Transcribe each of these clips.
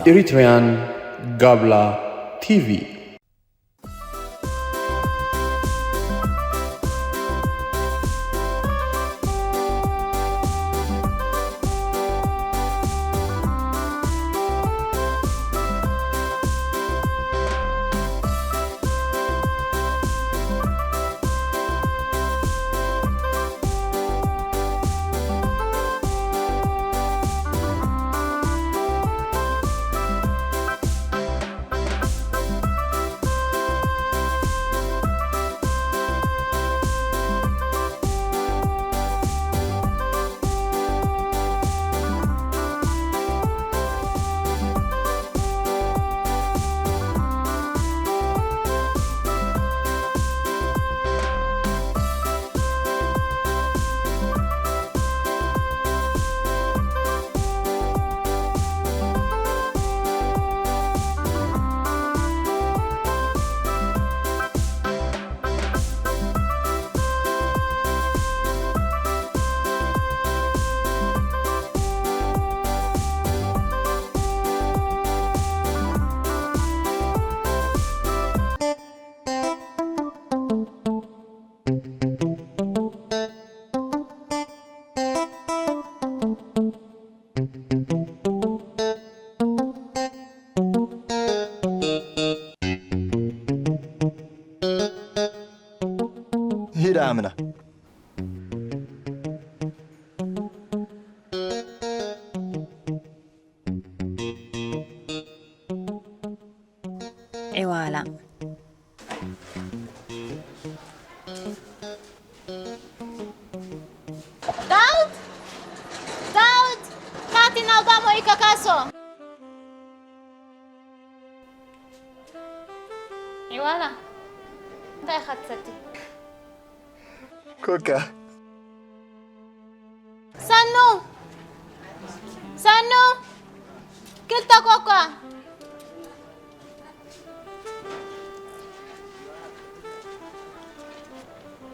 Eritrean Gabla T V. ሂዳ ኣምና። ዒዋላ። ዳውድ! ዳውድ! ካቲ ናውጋሞ ኢከካሶ! ዒዋላ፣ እንታይ ኢኻ ትሰቲ? ኮካ። ሰኑ! ሰኑ! ክልተ ኮካ!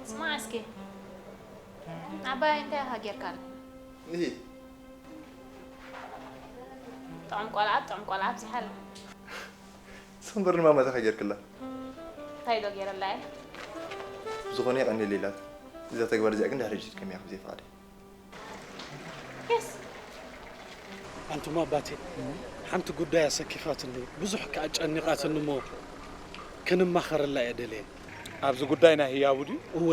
ስማዕ እስኪ፣ ዓባይ እንታይ ኢኻ ጌርካላ? እሂ። ጥዑም ቆልዓ፣ ጥዑም ቆልዓ ኣብዚሓላ። ሰንበር ንማማ እንታይ ጌርክላ? እንታይ ዶ ጌረላ እየ? ብዝኾነ የቐንየለይ ኢላት። እዛ ተግባር እዚኣ ግን ድሕሪ ሕጂ ትድገምያ ከም ዘይፍቓደይ። የስ። ኣንቱም ኣባቴ፣ ሓንቲ ጉዳይ ኣሰኪፋትኒ፣ ብዙሕ ከኣ ጨኒቓትኒ እሞ ክንማኸረላ እየ ደልየ። ኣብዚ ጉዳይ ናይ ህያቡ ድዩ? እወ፣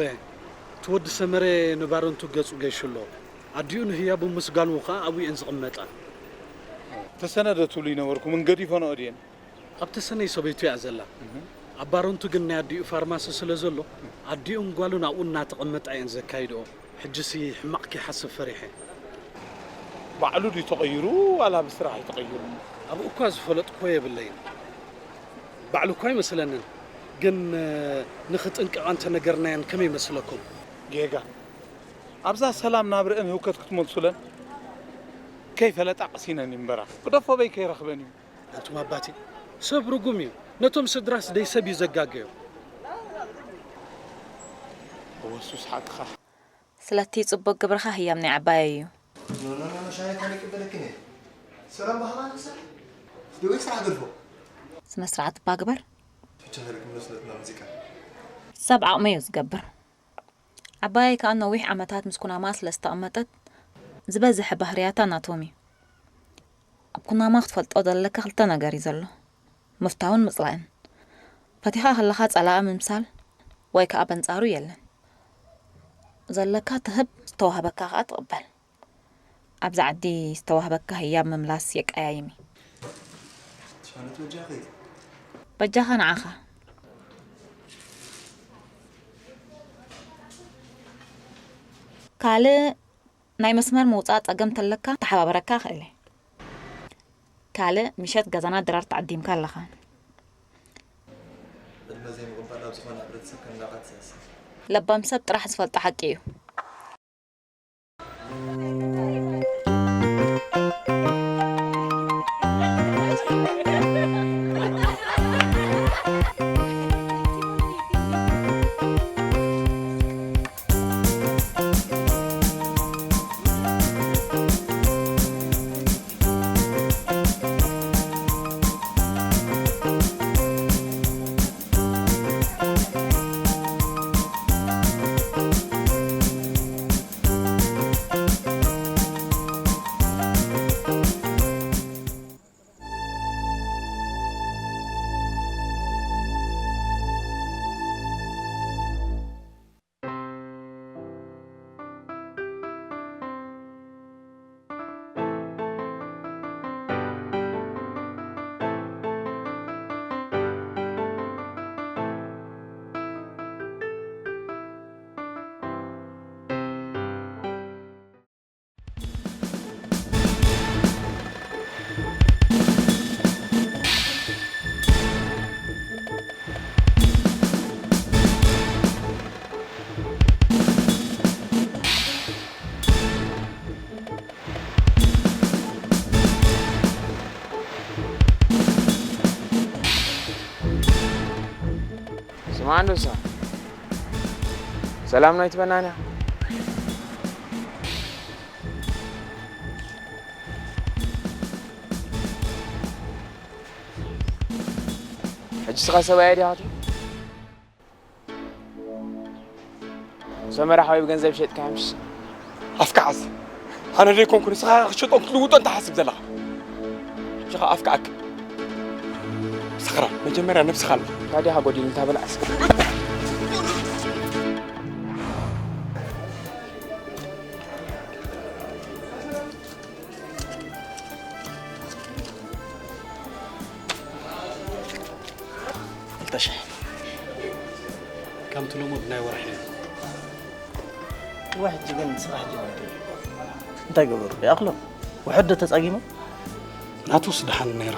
እቲ ወዲ ሰመረ ንባረንቱ ገጹ ገይሹ ኣሎ። ኣዲኡ ንህያቡ ምስ ጋልዉ ከኣ ኣብኡ እየን ዝቕመጣ። ተሰነደ ትብሉ ይነበርኩም፣ እንገዲፈንኦ ድየን? ኣብ ተሰነይ ሰበይቱ እያ ዘላ። እህ። ኣብ ባረንቱ ግን ናይ ኣዲኡ ፋርማሲ ስለ ዘሎ፣ ኣዲኡን ጓሉን ኣብኡ እናተቐመጣ እየን ዘካይድኦ። ሕጂሲ ሕማቕ ከይሓስብ ፈሪሐ። ባዕሉ ድዩ ተቐይሩ ዋላ ብስራሕ እዩ ተቐይሩ? ኣብኡ እኳ ዝፈለጥኩዎ የብለይን። ባዕሉ እኳ ኣይመስለንን። ግን፣ እ፣ ንኽጥንቀቓ እንተነገርናየን ከመይ ይመስለኩም? ጌጋ። ኣብዛ ሰላም ናብረአን ህውከት ክትመልሱለን ከይፈለጣ ቀሲነን ይንበራ። ግደፎ በይ ከይረኽበን እዩ። ኣንቱም ኣባቴ፣ ሰብ ርጉም እዩ። ነቶም ስድራስ ደይ ሰብ እዩ ዘጋገዮም። እወ፣ እሱስ ሓቅኻ። ስለቲ ጽቡቕ ግብርኻ ህያብ ናይ ዓባየይ እዩ። ኖ፣ ኖ፣ ኖ፣ ኖ፣ ሻሂ ካን ይቅበለክን እየ። ሰላም ባህላ ንሰ-፣ ደወይ ስራሕ ገድፎ። ስነ ስርዓት እባ ግበር። ብቻ ሄድኩም ነስነትና ሙዚቃ። ሰብ ዓቕሙ እዩ ዝገብር። ዓባየይ ከኣ ነዊሕ ዓመታት ምስ ኩናማ ስለ ዝተቐመጠት፣ ዝበዝሐ ባህርያታ ናቶም እዩ። ኣብ ኩናማ ክትፈልጦ ዘለካ ክልተ ነገር እዩ ዘሎ፣ ምፍታውን ምጽላእን። ፈቲኻ ከለኻ ጸላኢ ምምሳል ወይ ከኣ በንጻሩ የለን። ዘለካ ትህብ፣ ዝተዋህበካ ከኣ ትቕበል። ኣብዚ ዓዲ ዝተዋህበካ ህያብ ምምላስ የቀያይም እዩ። ሻነት በጃኺ። በጃኻ ንዓኻ። ካልእ ናይ መስመር ምውጻእ ጸገም ተለካ ተሓባበረካ እኽእል እየ። ካልእ ምሸት ገዛና ድራር ተዓዲምካ ኣለኻ። ዕድመ ዘይምቕባል ኣብ ዝኾነ ሕብረተሰብ ከም ናቓት ዝሕሰብ። ለባም ሰብ ጥራሕ ዝፈልጦ ሓቂ እዩ። ማን ንሳ? ሰላም ናይ ትበናንያ? ሕጂ ስኻ ሰብኣይ ዲኻ ትብል? ሰመረ ሓወይ ብገንዘብ ሸጥካ ምሽ? ኣፍካ ዓስ። ኣነ ደይኮንኩ ንስኻ ክሸጦን ክትልውጦን ትሓስብ ዘለኻ። ሕጂ ኸኣ ኣፍካ ኣክ። ሰኽራን፣ መጀመርያ ነብስኻ ኣሎ። ታዲያ ጎዲል እንታ በልዓስ። ክልተ ሽሕ። ከምቲ ልሙድ ናይ ወርሒ እዩ። እወ፣ ሕጂ ግን ስራሕ ጀሚሩ። እንታይ ገበሩ? ይኣኽሎም። ውሑድ ዶ ተጻጊሙ? ናቱስ ደሓን ነይሩ።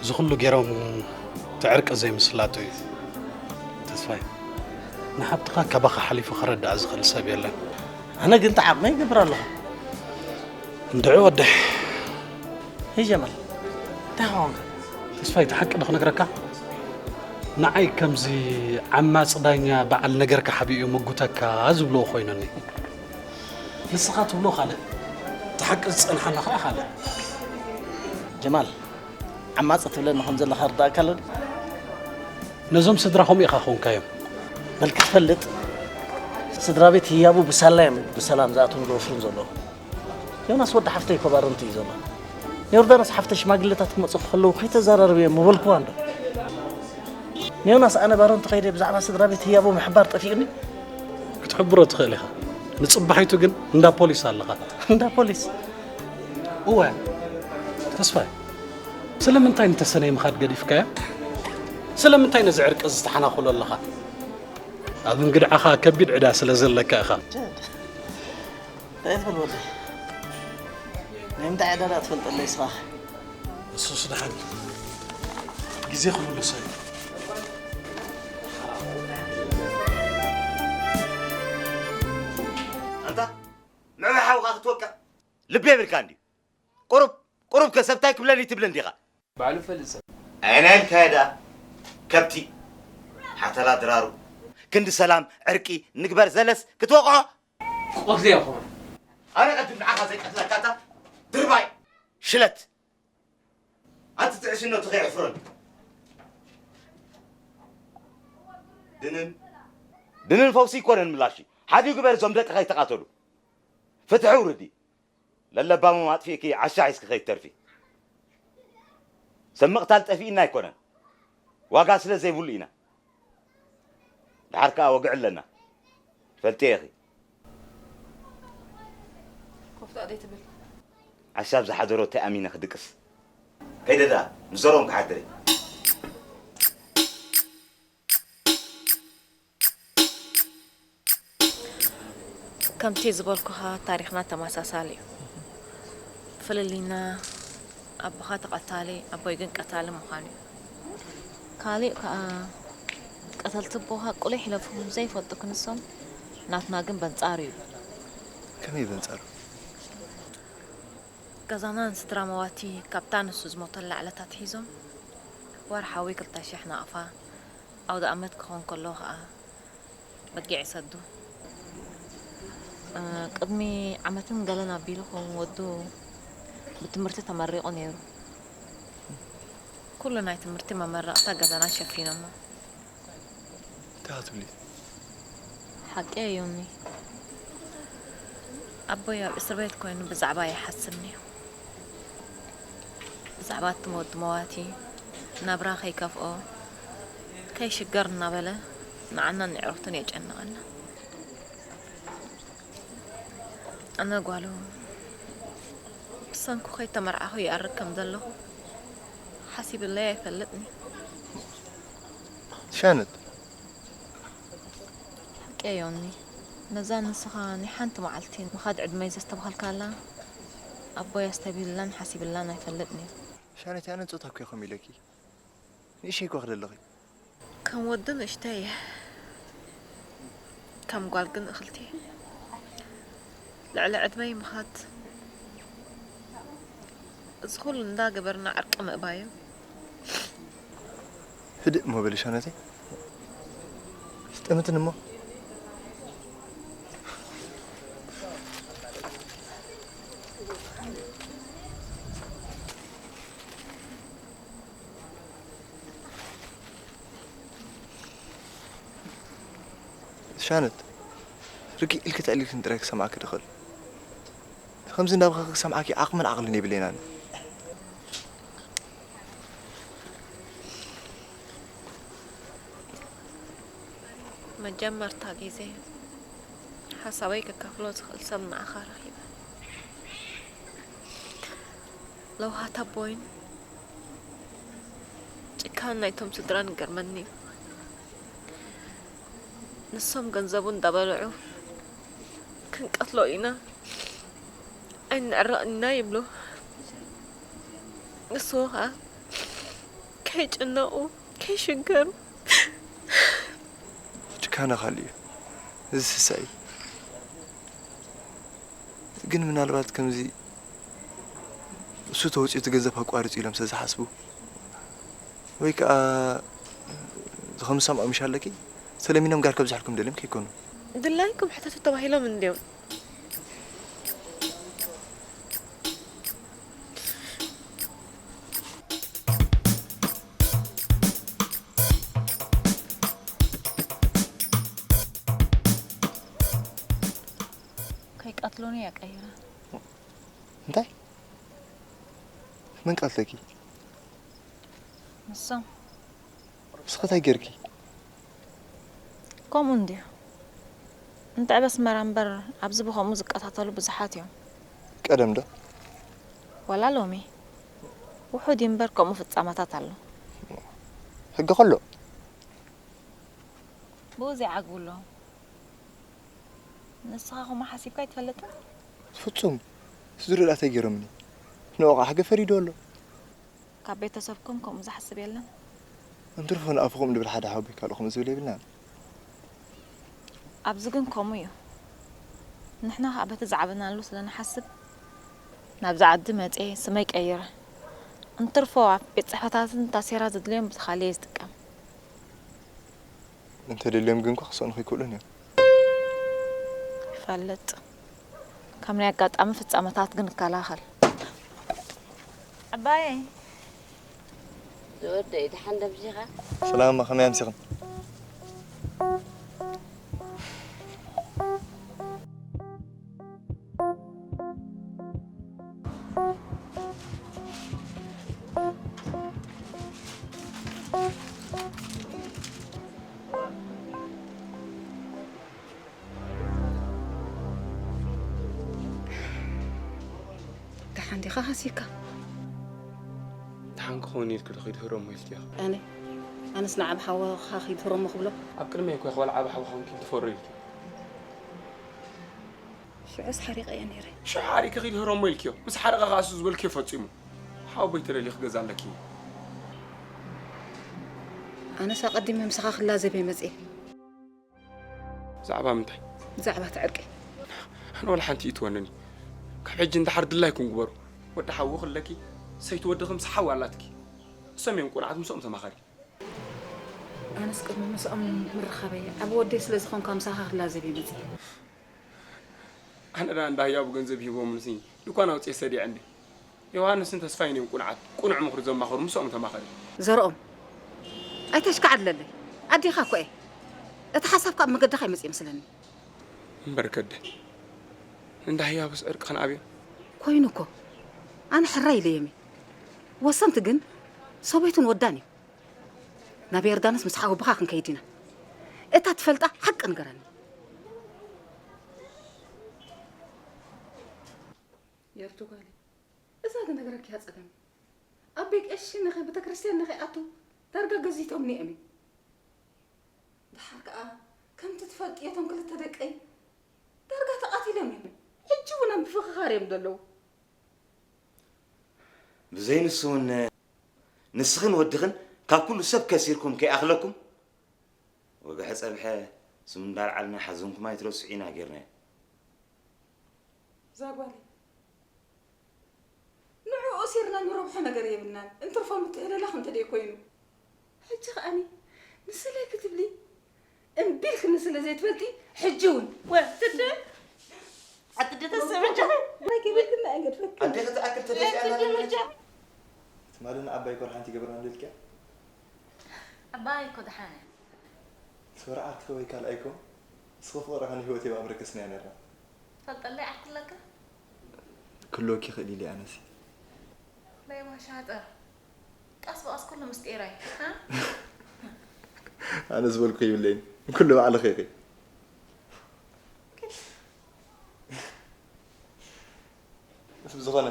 እዚ ኩሉ ገይሮም እቲ ዕርቂ ዘይምስላጡ እዩ። ተስፋይ፣ ንሓብትኻ ካባኻ ሓሊፉ ክረድኣ ዝኽእል ሰብ የለን። ኣነ ግን እቲ ዓቕመይ ይገብር ኣለኹ። እንድዒ ወደይ። ሄይ ጀማል፣ እንታይ ኾንካ? ተስፋይ፣ እቲ ሓቂ ዶ ክነግረካ? ንዓይ ከምዚ ዓማጺ ዳኛ በዓል ነገርካ ሓቢኡ ምጉተካ ዝብልዎ ኮይኑኒ። ንስኻ ትብሎ ካልእ፣ እቲ ሓቂ ዝጸንሓና ኸኣ ካልእ። ጀማል፣ ዓማጺ ትብለኒ ከም ዘለኻ ርዳእካ ኣሎ ድዩ? ነዞም ስድራኹም ኢኻ ኾንካዮም። በል ክትፈልጥ፣ ስድራ ቤት ህያቡ ብሳላ እዮም ብሰላም ዝኣትዉን ዝወፍሩን ዘለዉ። ዮናስ ወዲ ሓፍተይ እኮ ባረንቱ እዩ ዘሎ። ንዮርዳኖስ ሓፍተ ሽማግለታት ክመጹ ከለዉ ከይተዘራረብዮም ምበልክዋ እንዶ። ንዮናስ ኣነ ባረንቱ ከይደ ብዛዕባ ስድራ ቤት ህያቡ ምሕባር ጠፊኡኒ። ክትሕብሮ ትኽእል ኢኻ። ንጽባሒቱ ግን እንዳ ፖሊስ ኣለኻ። እንዳ ፖሊስ? እወ። ተስፋይ፣ ስለምንታይ ንተሰነይ ምኻድ ገዲፍካዮ? ስለምንታይ ነዚ ዕርቂ እዚ ትሓናኹሎ ኣለኻ? ኣብ እንግድዓኻ ከቢድ ዕዳ ስለ ዘለካ ኢኻ። እንታይ ትብል ወደይ? ናይ ምንታይ ዕዳ ደኣ ትፈልጠለይ ንስኻ? እሱስ ደሓን ግዜ ክምልሶ እዩ። ኣንታ ንዑ ሓውኻ ክትወቅዕ ልቢ የብልካን ድዩ? ቁሩብ ቁሩብ ከ ሰብ እንታይ ክብለኒ ትብልን ዲኻ? ባዕሉ ፈልጥ ሰብ። ኣየናይ ኢልካዮ ደኣ? ከብቲ ሓተላ ድራሩ ክንዲ ሰላም ዕርቂ ንግበር ዘለስ ክትወቕዖ? ቆፍ ዘይኮነ። ኣነ ቀድም ንዓኻ ዘይቀትለካ እታ ድርባይ ሽለት። ኣንቲ ትዕስነቱ ከየሕፍረሉ። ድንን ድንን ፈውሲ ይኮነን ምላሽ። ሓዲኡ ግበር እዞም ደቂ ከይተቃተሉ። ፍትሒ ውርዲ። ለለባሞም ኣጥፊእኪ ዓሻ ሒዝኪ ከይትተርፊ። ሰብ ምቕታል ጠፊእና ኣይኮነን። ዋጋ ስለ ዘይብሉ ኢና። ደሓር ከኣ ወግዒ ኣለና። ትፈልጥዮ ኢኺ። ኮፍታ ደይ ትብል። ዓሻ ኣብ ዝሓደሮ እንታይ ኣሚነ ክድቅስ። ከይደ ደኣ፣ ምስ ዘርኦም ክሓድር እየ። ከምቲ ዝበልኩኻ ታሪኽና ተመሳሳሊ እዩ። ፍልልይና ኣቦኻ ተቐታሊ፣ ኣቦይ ግን ቀታሊ ምዃኑ እዩ። ካሊእ ከኣ ቀተልቲ ኣቦኻ ቁሊሕ ኢሎም ዘይፈልጡ ክንሶም፣ ናትና ግን በንጻሩ እዩ። ከመይ በንጻሩ? ገዛና ንስድራ መዋቲ ካብታ ንሱ ዝሞተላ ዕለት ኣትሒዞም ወርሓዊ ክልተ ሽሕ ናቕፋ፣ ኣውደ ኣመት ክኾን ከሎ ኸኣ በጊዕ ይሰዱ። እ፣ ቅድሚ ዓመትን ገለን ኣቢሉ ኸውን ወዱ ብትምህርቲ ተመሪቑ ነይሩ። ኩሉ ናይ ትምህርቲ መመረቕታ ገዛና ሸፊኖሞ። እንታይ ትብሊ? ሓቂ እዩ ዮኒ። ኣቦይ ኣብ እስር ቤት ኮይኑ ብዛዕባ ይሓስብ ነይሩ። ብዛዕባ እቲ ወዲ መዋቲ ናብራ ከይከፍኦ፣ ከይሽገር እናበለ ንዓናን ንዕሩኽቱን የጨንቐና። ኣነ ጓሉ ብሰንኩ ከይተመርዓኹ ይኣርግ ከም ዘለኹ ሓሲብለይ ኣይፈልጥን እዩ። ሻነት። ሓቂ ዮኒ፣ ነዛ ንስኻ ናይ ሓንቲ መዓልቲ ምኻድ ዕድመይ ዘስተብሃልካላ ኣቦይ ኣስተብሂልላን ሓሲብላን ኣይፈልጥን እዩ። ሻነት፣ ኣነ ጾታ እኮ ኢኹም ኢለኪ። ንእሽተይ እኮ ክደለኺ። ከም ወዲ ንእሽተይ እየ። ከም ጓል ግን እኽልቲ እየ። ልዕሊ ዕድመይ ምኻድ፣ እዚ ኩሉ እንዳገበርና ዕርቂ ምእባዩ። ህድእ እሞ በሊ ሻነተይ። ጥምትን እሞ ሻነት ርግእ ኢልኪ ተዕሊልክን ጥራይ ክሰምዓኪ ድኽእል። ከምዚ እንዳበኸ ክሰምዓኪ ዓቕምን ዓቕልን የብለይናን። መጀመርታ ግዜ ሓሳበይ ከካፍሎ ዝኽእል ሰብ ንዓኻ ረኺበ። ለውሃት ኣቦይን ጭካን ናይቶም ስድራን ይገርመኒ እዩ። ንሶም ገንዘቡ እንዳበልዑ ክንቀትሎ ኢና ኣይንዕረቕን ኢና ይብሉ። ንስኹ ኸኣ ከይጭነቑ ከይሽገሩ ጭካነ ካልእ እዩ። እዚ ስስዕ እዩ። ግን ምናልባት ከምዚ እሱ ተወፂኡ እቲ ገንዘብ ከቋርፅ ኢሎም ስለ ዝሓስቡ ወይ ከዓ ከምዝሰምዖም ይሻለኪ ሰለሚኖም ጋር ከብዝሕልኩም ደልዮም ከይኮኑ ድላይኩም ሕተቱ ተባሂሎም እንድዮም። ከይቀትሉኒ እየ ቀይረ። እንታይ መን ቀትለኪ? ንሶም ንስኺ እንታይ ጌርኪ? ከምኡ እንድዩ። እንተዕበ ኣስመራ እምበር ኣብዚ ብኸምኡ ዝቀታተሉ ብዙሓት እዮም። ቀደም ዶ? ዋላ ሎሚ ውሑድ እዩ እምበር ከምኡ ፍጻመታት ኣሎ። ሕጊ ከሎ ብኡ ዘይዓግቡ ኣለዉ። ንስኻ ከምኡ ሓሲብካ ኣይትፈልጥን? ፍጹም ስድርኡ እንታይ ገይሮምኒ? ንዕኡ ኸዓ ሕጊ ፈሪዱ ኣሎ። ካብ ቤተሰብኩም ከምኡ ዝሓስብ የለን? እንትርፎ ንኣፉኹም ድብል ሓደ ሓወቦይ ካልእ ከምኡ ዝብል የብልናን። ኣብዚ ግን ከምኡ እዩ። ንሕና ኸዓ በቲ ዝዓበናሉ ስለ ንሓስብ ናብዚ ዓዲ መጽየ ስመይ ቀይረ። እንትርፎ ኣብ ቤት ጽሕፈታትን ታሴራ ዘድልዮም ብቲ ካልእ እየ ዝጥቀም። እንተደልዮም ግን እኳ ክሰእኑኺ ኣይክእሉን እዮም። ይፈልጥ። ካብ ናይ ኣጋጣሚ ፍጻመታት ግን እከላኸል። ዓባየይ። ዝወደይ ደሓን ደምሲኻ? ሰላም፣ ከመይ ኣምሲኽን? ደሓን ዲኻ ሃሲካ? ደሓን ክኸውን ኢልኪ ዶ ከይድህረሞ ኢልኪዮ? ኣነ ኣነስ ንዓብ ሓወኻ ከይድህረሞ ክብሎ። ኣብ ቅድመይ እኮ ኢኺ ዋላ ዓቢ ሓው ኾንኪ ትፈርዩ ኢልኪ። ሽዑስ ሓሪቐ እየ ነይረ። ሽዑ ሓሪቂ ከይድህረሞ ኢልኪዮ። ምስ ሓረቐ ከኣ እሱ ዝበልክዮ ፈጺሙ። ሓወቦይ ተደሊኺ ክገዝኣለኪ እየ። ኣነስ ኣቐዲመ ምሳኻ ክላዘብ እየ መጺኤ። ብዛዕባ ምንታይ? ብዛዕባ እቲ ዕርቂ። ኣነ ዋላ ሓንቲ ይእትወንን እዩ። ካብ ሕጂ እንድሓር ድላይኩም ግበሩ። ወዲ ሓዊ ክለኪ፣ ሰይቲ ወድኺ ምስ ሓዊ ኣላትኪ። እሶም እዮም ቁኑዓት፣ ምስኦም ተማኸሪ። ኣነስ ቅድሚ ምስኦም ምርኻበይ ዓቢ ወደይ ስለ ዝኾንካ ምሳኻ ክላዘብ እየ መጺኤ። ኣነ ደኣ እንዳ ህያቡ ገንዘብ ሂቦምንሲ ድኳን ኣውጺኤ ሰዲዐ እንዴ። ዮሃንስን ተስፋይን እዮም ቁኑዓት፣ ቁኑዕ ምኽሪ ዘማኽሩ፣ ምስኦም ተማኸሪ። ዘርኦም ኣይተሽካዕድለለይ፣ ኣዴኻ እኮ እየ። እቲ ሓሳብካ ኣብ መገድኻ ይመጽእ ይመስለኒ። እምበር ከደ እንዳ ህያቡስ ዕርቂ ክንኣብዮ። ኮይኑ እኮ ኣነ ሕራይ ኢለዮም እየ። ወሰንቲ ግን ሰበይቱን ወዳን እዩ። ናብ ዮርዳኖስ ምስ ሓወቦኻ ክንከይድ ኢና። እታ ትፈልጣ ሓቂ ንገረኒ። የርቱ ጓለይ፣ እዛ ክነግረኪ እያ ጸገመይ። ኣቦይ ቀሺ ንኸ ቤተክርስትያን ንኸይኣቱ ዳርጋ ገዚቶምኒ እዮም። ደሓር ከኣ ከምቲ ትፈልጥዮ እቶም ክልተ ደቀይ ዳርጋ ተቓቲሎም እዮም። ሕጂ እውን ኣብ ምፍኽኻር እዮም ዘለዉ። ብዘይ ንሱ እውን ንስኽን ወድኽን ካብ ኩሉ ሰብ ከሲርኩም ከይኣኽለኩም ወግሐ ጸብሐ ስም እንዳልዓልና ሓዘንኩም ኣይትረስዑ ኢና ጌርናዮ። እዛ ጓለይ ንዕኡ እሲርና ንረብሖ ነገር የብልናን፣ እንትርፎ ምትህልላኽ እንተ ደይኮይኑ። ሕጂ ኸኣኒ ንስለይ ክትብሊ እምቢ ኢልክኒ ስለ ዘይትፈልጢ፣ ሕጂ እውን። ወ-፣ ትደ-፣ ኣትደ ተሰበጃ። ናይ ከበድክና እገድፈክ። ኣዴኺ ትኣክል ተደፊኣ ኣላ ትደ መጃ። ትማሊ ንዓባይ ኮር ሓንቲ ይገብራ እንደልክያ? ዓባይ እኮ ደሓነ። ስወር ዓርክኺ ወይ ካልኣይኮ? ንስኺ ፍቕርኻ ንህይወተይ ብኣምሪ ከስንያ ነይርና። ትፈልጠለይ ዓርኪ ኣለካ? ክህልወኪ ይኽእል ኢለ ኣነሲ። ለይዋ ሻጥር። ቀስ ብቐስ ኩሉ ምስጢረይ፣ ሃ? ኣነ ዝበልኩ ይብለይን። ኩሉ ባዕልኺ ኢኺ። እስ ብዝኾነ፣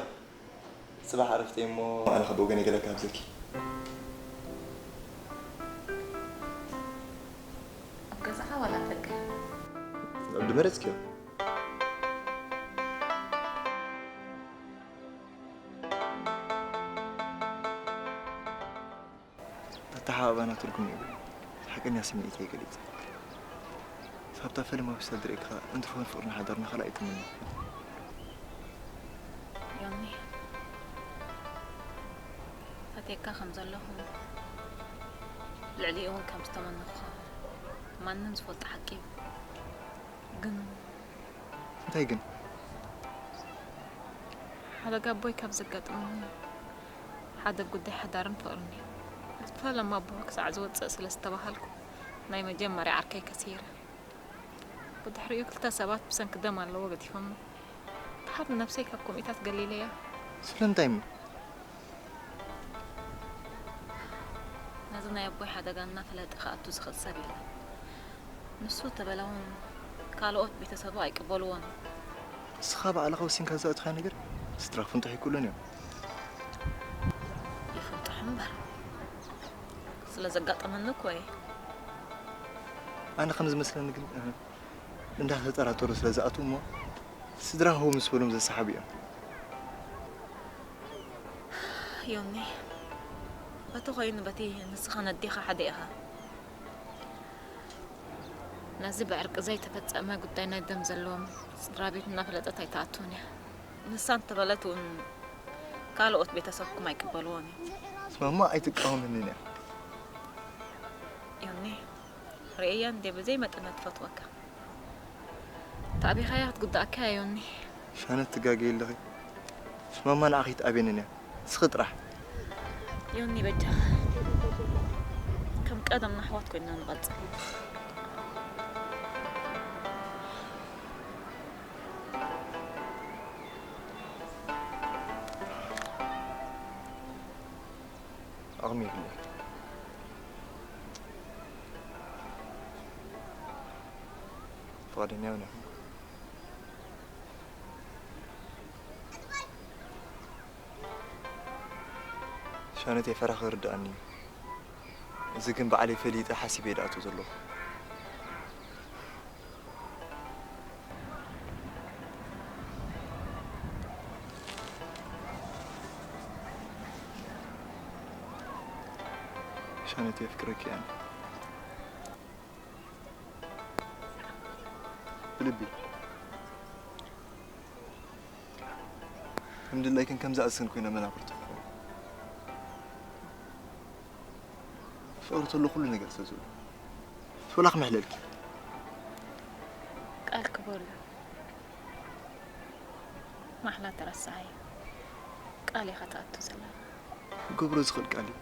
ጽባሕ ዕረፍቲ እሞ ኣነ ካብ ወገነይ ገለ ክሃብዘኪ። ኣብ ገዛኻ ዋላ ኣብ ደገ? ኣብ ድመረጽኪዮ። ኣተሓባባና ትርጉም የብሉን። ሓቀኛ ስምዒተይ ገሊጸ። ሳብታ ፈለማ ሆስፒታል ዝርእየካ እንትርፎን ፍቕርና ሓዳርና ካልኣይ ትምነ። ዮኒ፣ ፈትየካ ከም ዘለኹ፣ ልዕሊኡ እውን ከም ዝተመነኹኻ ማንም ዝፈልጦ ሓቂ እዩ። ግን እንታይ ግን? ሓደ ጋቦይ ካብ ዘጋጥመኒ ሓደ ጉዳይ ሓዳርን ፍቕርን እዩ። ፈለማ ኣቦኻ ክሳዕ ዝወፅእ ስለ ዝተባሃልኩ ናይ መጀመርያ ዓርከይ ከሲረ። ብድሕሪኡ ክልተ ሰባት ብሰንኪ ደም ኣለዎ ገዲፎሞ። ድሓር ንነብሰይ ካብ ከምኡታት ገሊለያ። ስለምንታይ እሞ? ነዚ ናይ ኣቦይ ሓደጋ እናፈለጠ ክኣቱ ዝኽእል ሰብ የለን። ንሱ ተበላ እውን ካልኦት ቤተሰቡ ኣይቅበልዎን። ንስኻ ባዕልኻ ወሲንካ ዝኣትኻዮ ነገር ስድራ ክፍንጥሑ ኣይክእሉን እዮም። ይፍንጥሑ እምበር። ስለ ዘጋጠመኒ እኮ እየ። ኣነ ከም ዝመስለኒ ግን፣ እህ፣ እንዳተጠራጠሩ ስለ ዝኣትዉ እሞ ስድራ ህው ምስ በሎም ዘሰሓቡ እዮም። ዮኒ፣ በቲ ኮይኑ በቲ ንስኻ ነዴኻ ሓደ ኢኻ። ነዚ ብዕርቂ ዘይተፈጸመ ጉዳይ ናይ ደም ዘለዎም ስድራ ቤት እናፈለጠት ኣይትኣትውን እያ። ንሳ እንተበለት እውን ካልኦት ቤተሰብኩም ኣይቅበልዎን እዮም። ስማማ ኣይትቃወመንን እያ። ዮኒ፣ ርእያ እንዴ ብዘይ መጠን ትፈትወካ። ተኣቢኻያ ክትጉዳእካ እያ ዮኒ። ሻነት ትጋገይ ኣለኺ። ስማማ ንዓኺ ትኣብየንን እያ። ንስኺ ጥራሕ። ዮኒ በጃኻ። ከም ቀደምና ኣሕዋት ኮይንና ንቐጽል። ዓቕሚ የብለይ። ፍቓደኛ እውን ኣይኮንኩን። ሻነተይ ፈራ ክርድኣኒ እዩ። እዚ ግን ባዕለይ ፈሊጠ ሓሲበ እየ ዝኣትዎ ዘለኹ። ሻነተይ የፍቅረኪ ኣነ። ብልቢ። ከም ድላይክን ከም ዝኣዝክን ኮይነ መናፍርትኹ። ፍቕሪ ተሎ ኩሉ ነገር ስለ ዝብሉ። ሶላ ክምሕለልኪ። ቃል ክበሉ። ማሕላ ተረሳዓዮ። ቃል ኢኻ ትኣቱ ዘለኻ። ክገብሮ ዝኽእል ቃል እዩ።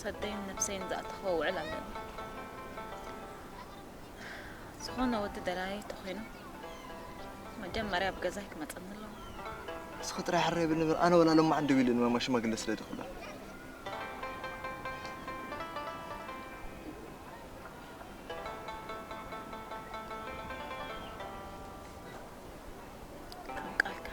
ሰደይን ነብሰይን ዝኣተኽዎ ውዕል ኣለኒ። ዝኾነ ወዲ ደላዪ ተኾይኑ፣ መጀመርያ ኣብ ገዛይ ክመጸኒ ኣለዎ። ንስኺ ጥራይ ሕራይ በሊ እምበር፣ ኣነ ወላ ሎማዓንቲ ደዊለ ንማማ ሽማግለ ስደዲ ክብላ። ከም ቃልካ።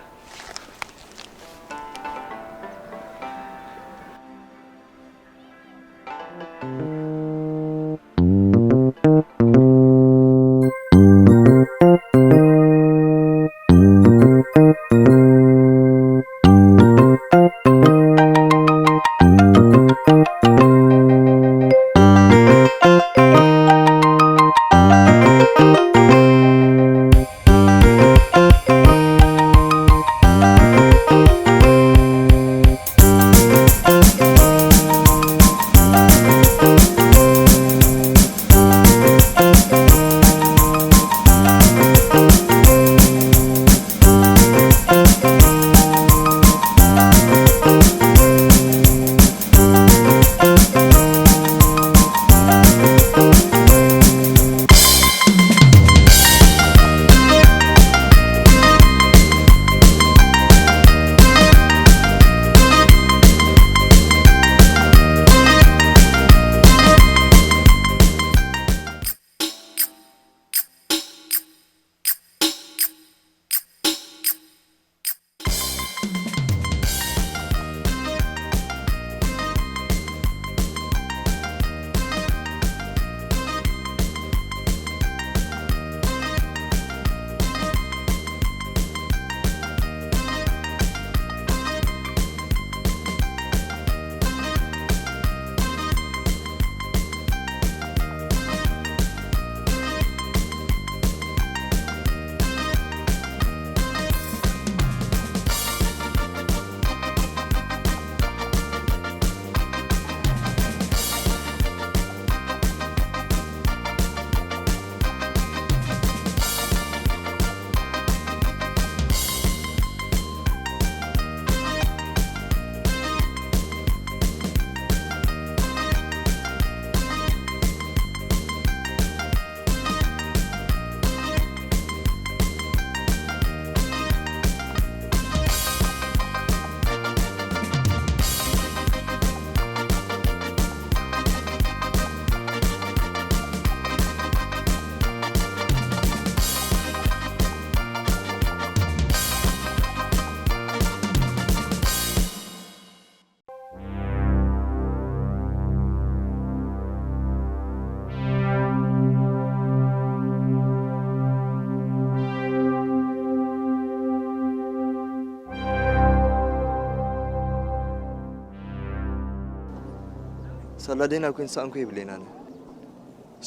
ሳላ ኣዴና ኮይን ሰኣንኮ ይብለና ኣነ።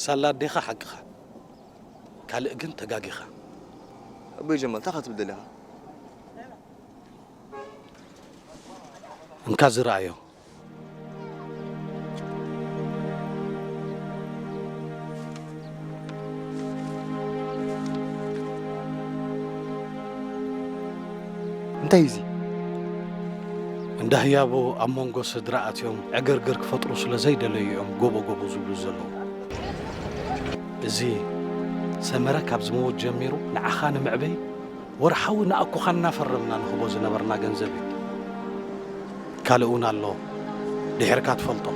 ሳላ ኣዴኻ ሓቅኻ። ካልእ ግን ተጋጊኻ። ኣቦይ ጀማል፣ እንታይ ትብል ደሊኻ? እንካ ዝረኣዮ። እንታይ እዚ? እንዳ ህያቡ ኣብ መንጎ ስድራ ኣትዮም ዕግርግር ክፈጥሩ ስለ ዘይደለዩ እዮም ጎቦ ጎቦ ዝብሉ ዘለዉ። እዚ ሰመረ ካብ ዝመውት ጀሚሩ ንዓኻ ንምዕበይ ወርሓዊ ንኣኩኻ እናፈረምና ንህቦ ዝነበርና ገንዘብ እዩ። ካልእ እውን ኣሎ፣ ድሒርካ ትፈልጦ።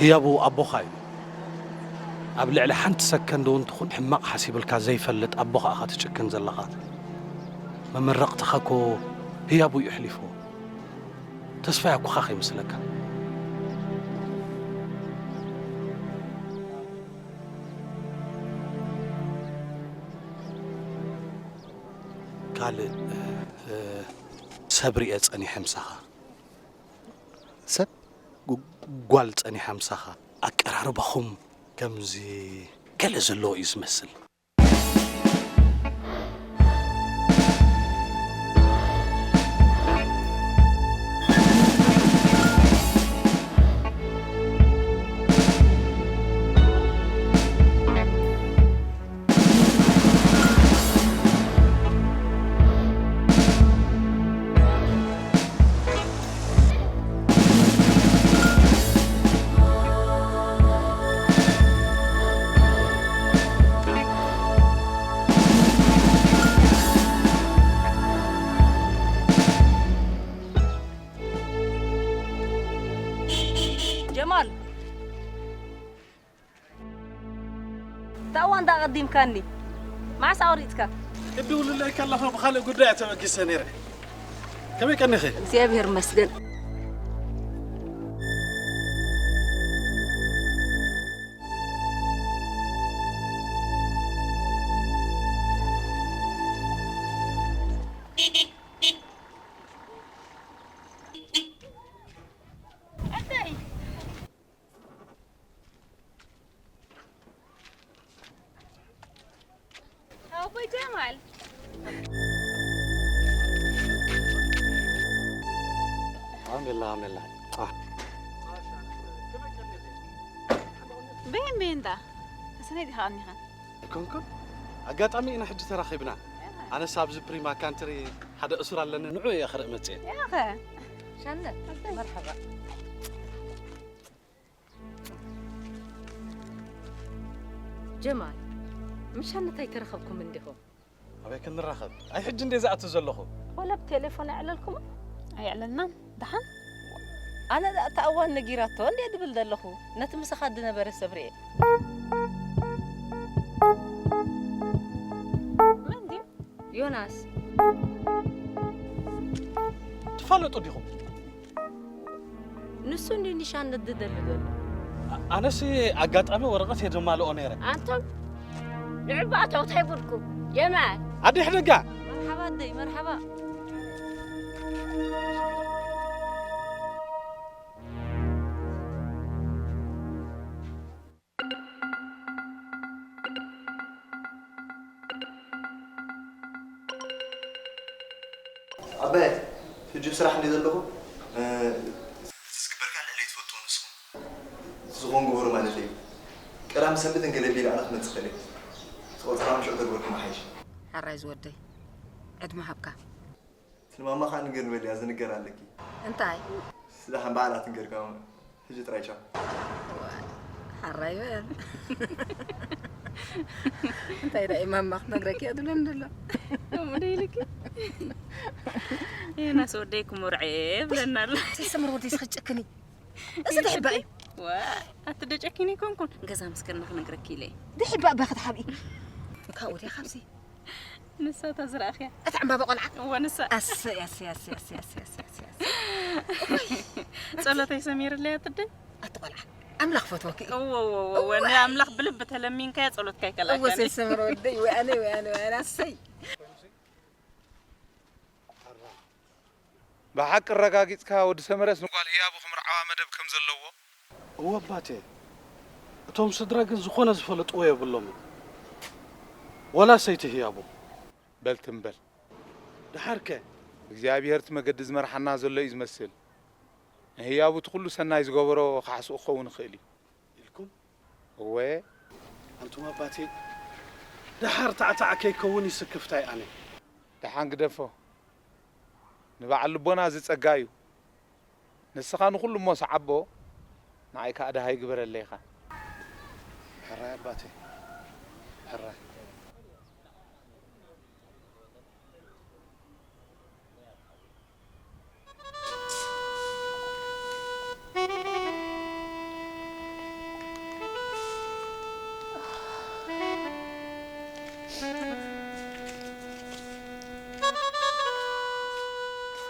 ህያቡ ኣቦኻ እዩ። ኣብ ልዕሊ ሓንቲ ሰከንድ እውን ትኹን ሕማቕ ሓሲብልካ ዘይፈልጥ ኣቦኻ ኢኻ ትጭክን ዘለኻ። መመረቕትኻ እኮ ህያቡ እዩ ኣሕሊፍዎ። ተስፋ ያኩኻ ከይመስለካ። ካልእ፣ እ፣ ሰብ ርእየ ጸኒሐ ምሳኻ። ሰብ? ግ-፣ ጓል ጸኒሓ ምሳኻ። ኣቀራርባኹም ከምዚ ገለ ዘለዎ እዩ ዝመስል። ጀማል፣ ታዋ እንዳ ቀዲምካኒ፣ መዓስ ኣወሪጽካ? ክትድውልለይ ከለኻ ብኻልእ ጉዳይ እየ ተበጊሰ ነይረ። ከመይ ቀኒኺ? እግዚኣብሔር ይመስገን። ኣቦይ ጀማል። ኣሜላ፣ ኣሜላ። ኣህ። በይን፣ በይን፣ ዳ። ሰነይ ዲኻ ቀኒኻ? ኣይኮንኩን። ኣጋጣሚ ኢና ሕጂ ተራኺብና። ኣነስ ኣብዚ ፕሪማ ካንትሪ ሓደ እሱር ኣለኒ፣ ንዑ እየ ክርኢ መጽእ። ያኸ። ሸነት፣ መርሐባ። ጀማል፣ ምሻ እንታይ ተረኸብኩም እንዲኹም? ኣበይ ክንራኸብ? ኣይ፣ ሕጂ እንዴ ዝኣቱ ዘለኹ? ወላ ብቴሌፎን ኣዕለልኩም? ኣየዕለልናን። ደሓን? ኣነ ደኣ እታ እዋን ነጊራቶ እንዴ ድብል ዘለኹ፣ ነቲ ምሳኻ ድነበረ ሰብ ርኤ። መን ድዩ? ዮናስ። ትፋለጡ ዲኹም? ንሱ እንድዩ ኒሻን ንድደሊ ዘሎ። ኣ-፣ ኣነሲ ኣጋጣሚ ወረቐት እየ ደማልኦ ነይረ። ኣንቶን፣ ንዕባእታው እንታይ ጉድኩም? የማን። ኣደ ሕደጋ። መርሓባ ኣደይ፣ መርሓባ። ኣባየ፣ ሕጂ ብስራሕ እንደ ዘለኹ፣ እ፣ ዝግበር ከኣ ልዕለይ ትፈልጥዎ ንስኹም። ዝኾን ግበሩ ማለተይ እዩ። ቀዳም ሰንበት እንገለ ቢል ኣነ ክመጽእ ክእል እየ። ዝቐጽራ ምሽዑ ተግበርኩም ይሓይሽ። ሕራይ ዝወደይ፣ ዕድመ ሃብካ። ንማማ ኸኣ ንገር ንበልያ፣ ዝንገር ኣለኪ። እንታይ? ስለ ከም በዓላት ንገርካ፣ ሕጂ ጥራይ ቻው። ሓራይ በል። እንታይ ደኣ ማማ ክትነግረኪ እያ ትብለኒ ዘሎ? ከምኡ ዶ ኢልኪ? ዮናስ ወደይ ክምርዖ እየ ብለና ኣሎ። ሰምር ወደይ ስኽጨክኒ። እዚ ድሕባእ እዩ። ዋ፣ ኣቲ ዶ ጨኪኒ ኣይኮንኩን። ገዛ ምስ ከድና ክነግረኪ ኢለ እየ። ድሕባእ ባኺ ትሓብኢ። ካብኡ ድያ ካብዚ? ንሳ እታ ዝረኣኽያ። እታ ዕምባባ ቆልዓ? እወ፣ ንሳ። ኣሰይ፣ ኣሰይ፣ ኣሰይ። ጸሎተይ ሰሚርለይ ኣትደ? ኣቲ ቆልዓ፣ ኣምላኽ ፈትወኪ እዩ። እወ፣ እወ፣ እወ፣ እወ። ንኣምላኽ ብልቢ ተለሚንካያ ጸሎትካ ይከልኣካ። እወ፣ ሰይ ሰምረ ወደይ፣ ወይ ኣነ፣ ወይ ኣነ፣ ወይ ኣነ፣ ኣሰይ። ብሓቂ ኣረጋጊጽካ ወዲ ሰመረስ ንጓል ህያቡ ክምርዓዋ መደብ ከም ዘለዎ? እወ ኣባቴ፣ እቶም ስድራ ግን ዝኾነ ዝፈለጥዎ የብሎምን። ወላ ሰይቲ ህያቡ። በል ትም በል። ደሓርከ? እግዚኣብሔር እቲ መገዲ ዝመርሓና ዘሎ እዩ ዝመስል። ንህያቡ እቲ ኩሉ ሰናይ ዝገበሮ ካሕስኡ ክኸውን ይኽእል እዩ። ኢልኩም? እወ። ኣንቱም ኣባቴ፣ ደሓር ታዕታዕ ከይከውን እዩ ስክፍታይ ኣነ። ደሓን ግደፎ። ንበዓል ልቦና እዚ ጸጋ እዩ። ንስኻ ንኹሉ እሞ ሰዓቦ፣ ንዓይ ከኣ ደሃይ ግበረለይ ኢኻ። ሕራይ ኣባቴ፣ ሕራይ።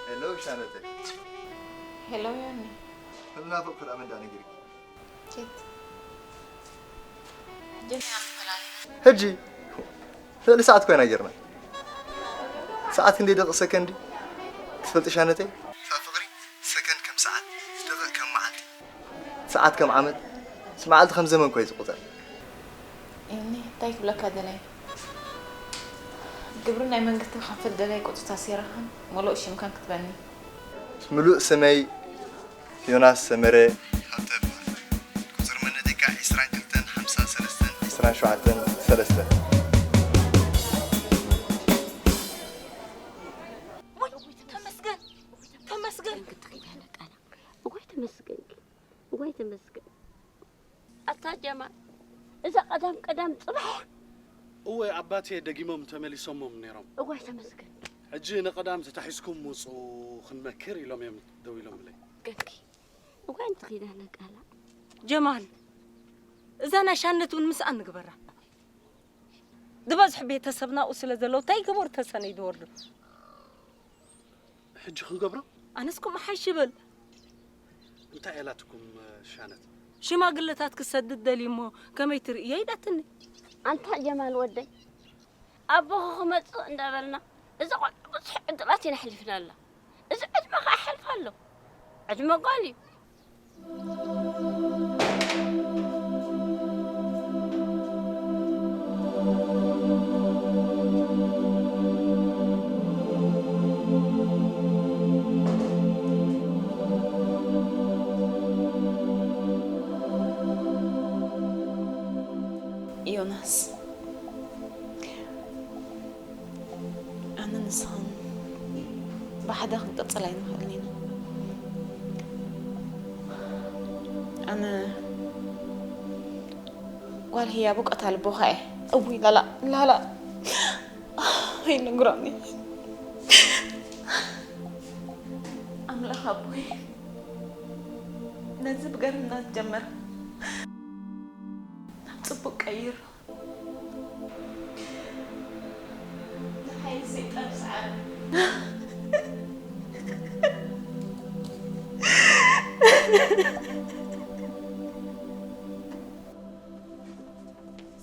ሄሎ ሻነተይ። ሄሎ ዮኒ። እናፈቅኩ ደኣ መን ደኣ ነጊርኪ? ኬት? ሕጂ ዲና ተፈላሊና? ሕጂ? ልዕሊ ሰዓት ኮይና ጌርና። ሰዓት ክንደይ ደቂቕ ሰከንድ? ትፈልጢ ሻነተይ? ፍቕሪ ሰከንድ ከም ሰዓት፣ ደቂቕ ከም መዓልቲ፣ ሰዓት ከም ዓመት፣ ምስ መዓልቲ ከም ዘመን ኮይ ዝቑጸር። እኒ እንታይ ክብለካ ደለየ? ግብሪ ናይ መንግስቲ ክኸፍል ደለየ ቁጽታ ሴራኻን ምሉእ ሽምካን ክትበኒ። ምሉእ ስመይ ዮናስ ሰመረ ሃብተ እበሃል። ቁጽሪ መንነተይ ከኣ ዕስራን ክልተን ሓምሳን ሰለስተን ዕስራን ሸውዓተን ሰለስተን። ወይ ተመስገን፣ ተመስገን። እዋይ ተመስገን ግን፣ እዋይ ተመስገን። ኣታ ጀማል፣ እዛ ቀዳም ቀዳም ጽባሕ እያ። እወ፣ ኣባቴ ደጊሞም ተመሊሶሞም ነይሮም። እዋይ ተመስገን። ሕጂ ንቐዳም ተታሒዝኩም ውጹ ክንመክር ኢሎም እዮም ደው ኢሎምለይ። ገንኪ፣ እዋይ እንተ ኺዳነ ቃላ። ጀማል፣ እዛ ናይ ሻነት እውን ምስኣ ንግበራ። ዝበዝሑ ቤተሰብና ኣብኡ ስለ ዘለዉ እንታይ ይገበሩ ተሰነይ ዝወርዱ። ሕጂ ክንገብሮ? ኣነስ ከምኡ ሓይሽ ይብል። እንታይ እያ ኢላትኩም ሻነት? ሽማግለታት ክሰድድ ደልዩ እሞ ከመይ ትርእዮ ኢላትኒ። ኣንታ ጀማል ወደይ፣ ኣቦኺ ክመጽእ እንዳበልና እዚ ቆልዓ ብዙሕ ዕድላት ኢና ኣሕሊፍናላ። እዚ ዕድመ ከኣ ይሓልፍ ኣሎ። ዕድመ ጓል እዩ። ዮናስ፣ ኣነ ንስኽን ብሓደ ክንቅጽል ኣይንኽእልን ኢና። ኣነ ጓል ህያቡ ቀታሊ ቦኻ እየ። እውይ፣ ላላ፣ ላላ። ኣይነግሮኒ። ኣምላኽ ኣቦይ፣ ነዚ ብገርህና ዝጀመረ ናብ ጽቡቕ ቀይር። ንሓይሊ ሰይጣን ስዓር።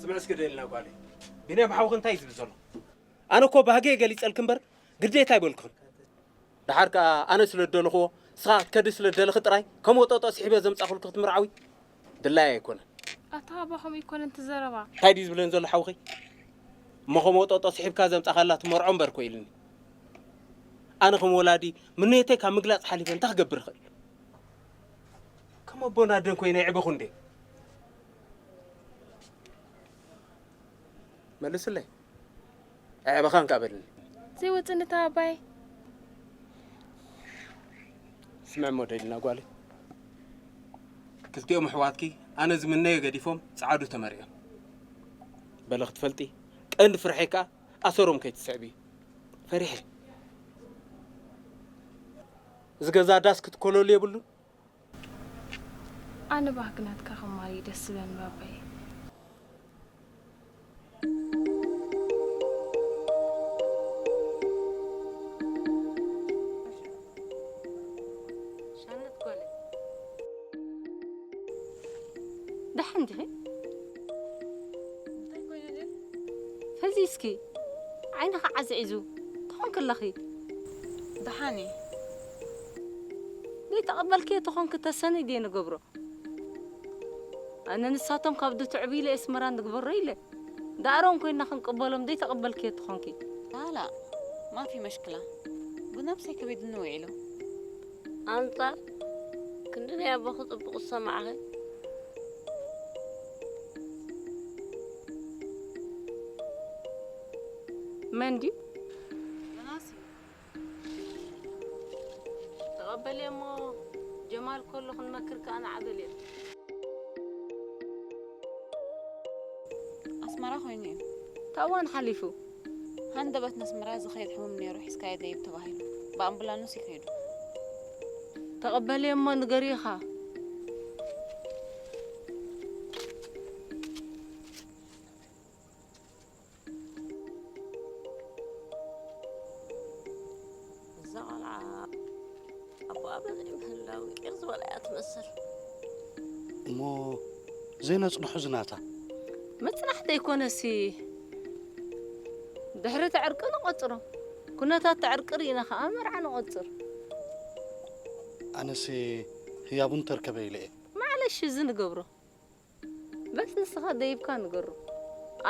ስምዒ እስኪ ደሊና ጓለይ፣ ቢንያም ሓውኺ እንታይ እዩ ዝብል ዘሎ? ኣነ እኮ ባህገይ ገሊጸልኪ እምበር ግዴታ ኣይበልኩኽን። ደሓር ከኣ ኣነ ስለ ዝደለኽዎ፣ ንስኻ ክትከዲ ስለ ዝደለኺ ጥራይ ከም ወጠጦ ስሒበ ዘምጻእኩልኪ ክትምርዓዊ ድላይ ኣይኮነን። ኣታ ኣባ፣ ከምኡ ኣይኮነን እቲ ዘረባ። እንታይ ድዩ ዝብለን ዘሎ ሓውኺ? እሞ ከም ወጠጦ ስሒብካ ዘምጻእካላ ትመርዖ እምበር እኮ ኢሉኒ። ኣነ ከም ወላዲ ምንየተይ ካብ ምግላጽ ሓሊፈ እንታይ ክገብር እኽእል? ከም ኣቦን ኣደን ኮይነ የዕበኹ እንዴ? መልስለይ። ኣዕበኻን ከኣ በልኒ። ዘይወጽእኒ እታ ኣባይ። ስምዒ እሞ ደሊና ጓለይ። ክልቲኦም ኣሕዋትኪ ኣነ ዝምነዮ ገዲፎም ጸዓዱ ተመርዕዮም። በሊ ክትፈልጢ፣ ቀንዲ ፍርሐይ ከኣ ኣሰሮም ከይትስዕቢ ፈሪሐ። እዚ ገዛ ዳስ ክትኮለሉ የብሉን። ኣነ ባህጊ ናትካ ክማል እዩ ደስ ዝብለኒ ባባየ። ሻነት ጓለይ። ደሓን ዲኺ? እንታይ ኮይኑ ግን? ፈዚዝኪ፣ ዓይንኺ ዓዝዒዙ፣ እንታይ ኮንኪ ኣለኺ? ደሓን እየ። ተቐበልክዮ ተኾንኪ ተሰነይ ድየ ንገብሮ? ኣነ ንሳቶም ካብ ድትዕቡ ኢለ ኣስመራ ንግበሮ ኢለ። ዳኣሮም ኮይና ክንቅበሎም ደይ ተቐበልክዮ ተኾንኪ? لا لا، ما في مشكلة. ብነብሰይ ከቢድኒ ውዒሉ። ኣንጻር ክንዲ ናይ ኣቦኺ ጽቡቕ ዝሰማዕኺ። መን ድዩ? ዮናስ እዩ። ተቐበልዮ እሞ ጀማል ከሎ ክንመክር ከኣ ንዓበል እየ። ኣስመራ ኮይኑ እዩ። ታዋን ሓሊፉ። ሃንደበት ንኣስመራ ዝኸይድ ሕሙም ነይሩ፣ ሒዝካዮ ደይብ ተባሂሉ። ብኣምቡላንስ እዩ ከይዱ። ተቐበልዮ እሞ ንገርዮ ኢኻ። እዛ ቖልዓ ኣቦኣ በዚ ምህላው ቂቕ ዝበላ እያ ትመስል። እሞ ዘይነጽንሖ ዝናታ? መጽናሕቲ ኣይኮነሲ፣ ድሕሪ እቲ ዕርቂ ንቖጽሮ። ኩነታት እቲ ዕርቂ ርኢና ኸኣ መርዓ ንቖጽር። ኣነሲ ህያቡ እንተርከበ ኢለ እየ። ማዕለሽ እዚ ንገብሮ። በስ ንስኻ ደይብካ ንገሮ።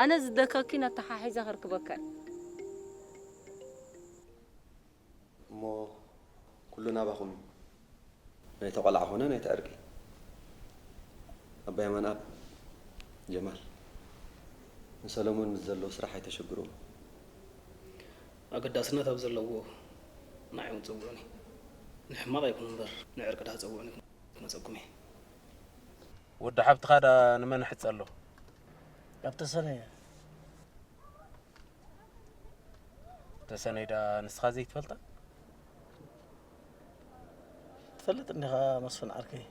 ኣነ ዝደከኪን ኣተሓሒዘ ከርክበካ እየ። እሞ ኩሉ ናባኹም እዩ። ናይቲ ቆልዓ ኾነ ናይቲ ዕርቂ። ኣባ የማንኣብ፣ ጀማል፣ ንሰለሞን ምስ ዘለዎ ስራሕ ኣይተሸግርዎ። ኣገዳስነት ኣብ ዘለዎ ንዓይ እውን ጸውዑኒ። ንሕማቕ ኣይኩን እምበር ንዕርቂ ደኣ ጸውዑኒ ክመጸኩም እየ። ወዲ ሓብትኻ ደኣ ንመን ሕጸሎ? ኣብ ተሰነየ። ተሰነይ ደኣ ንስኻ ዘይትፈልጣ? ትፈልጥ እንዲኻ መስፍን ዓርከይ፣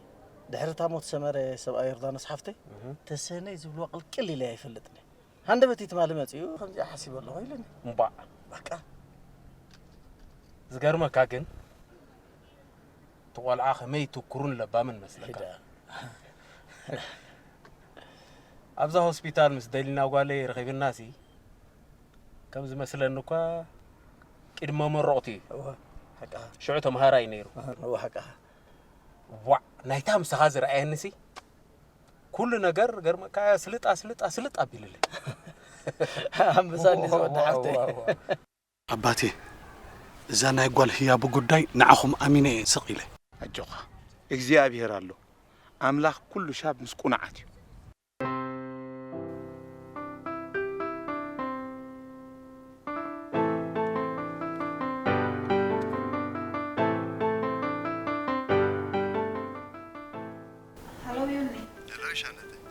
ድሕሪ እታ ሞት ሰመረ ሰብኣይ ዮርዳኖስ ሓፍተይ፣ እህ። ተሰነይ ዝብልዋ ቅልቅል ኢለ ኣይፈልጥን እየ። ሃንደበት እዩ ትማሊ መጺኡ ከምዚኣ ሓሲበ ኣለኹ ኢሉኒ። እምባዕ። በቃ። ዝገርመካ ግን፣ እቲ ቆልዓ ከመይ ትኩርን ለባምን መስለካ? ሂዳ። ኣብዛ ሆስፒታል ምስ ደሊና ጓለይ ረኺብናሲ፣ ከም ዝመስለኒ እኳ ቅድመ መረቕቱ እዩ። እወ፣ ሓቅኻ። ሽዑ ተምሃራይ ነይሩ። እወ፣ ሓቅኻ። ዋዕ፣ ናይታ ምሳኻ ዝረኣየኒሲ፣ ኩሉ ነገር ገርመካ፣ ስልጥ ኣስልጥ ኣስልጥ ኣቢሉለይ። ኣንበሳ እንዲ ዝወዲ ሓፍተይ። ዋው፣ ዋው፣ ዋው። ኣባቴ፣ እዛ ናይ ጓል ህያቡ ጉዳይ ንዓኹም ኣሚነ እየ ስቕ ኢለ። ኣጆኻ፣ እግዚኣብሄር ኣሎ። ኣምላኽ ኩሉ ሻብ ምስ ቁኑዓት እዩ። ሃሎ ዮኒ። ሄሎ ሻነተይ።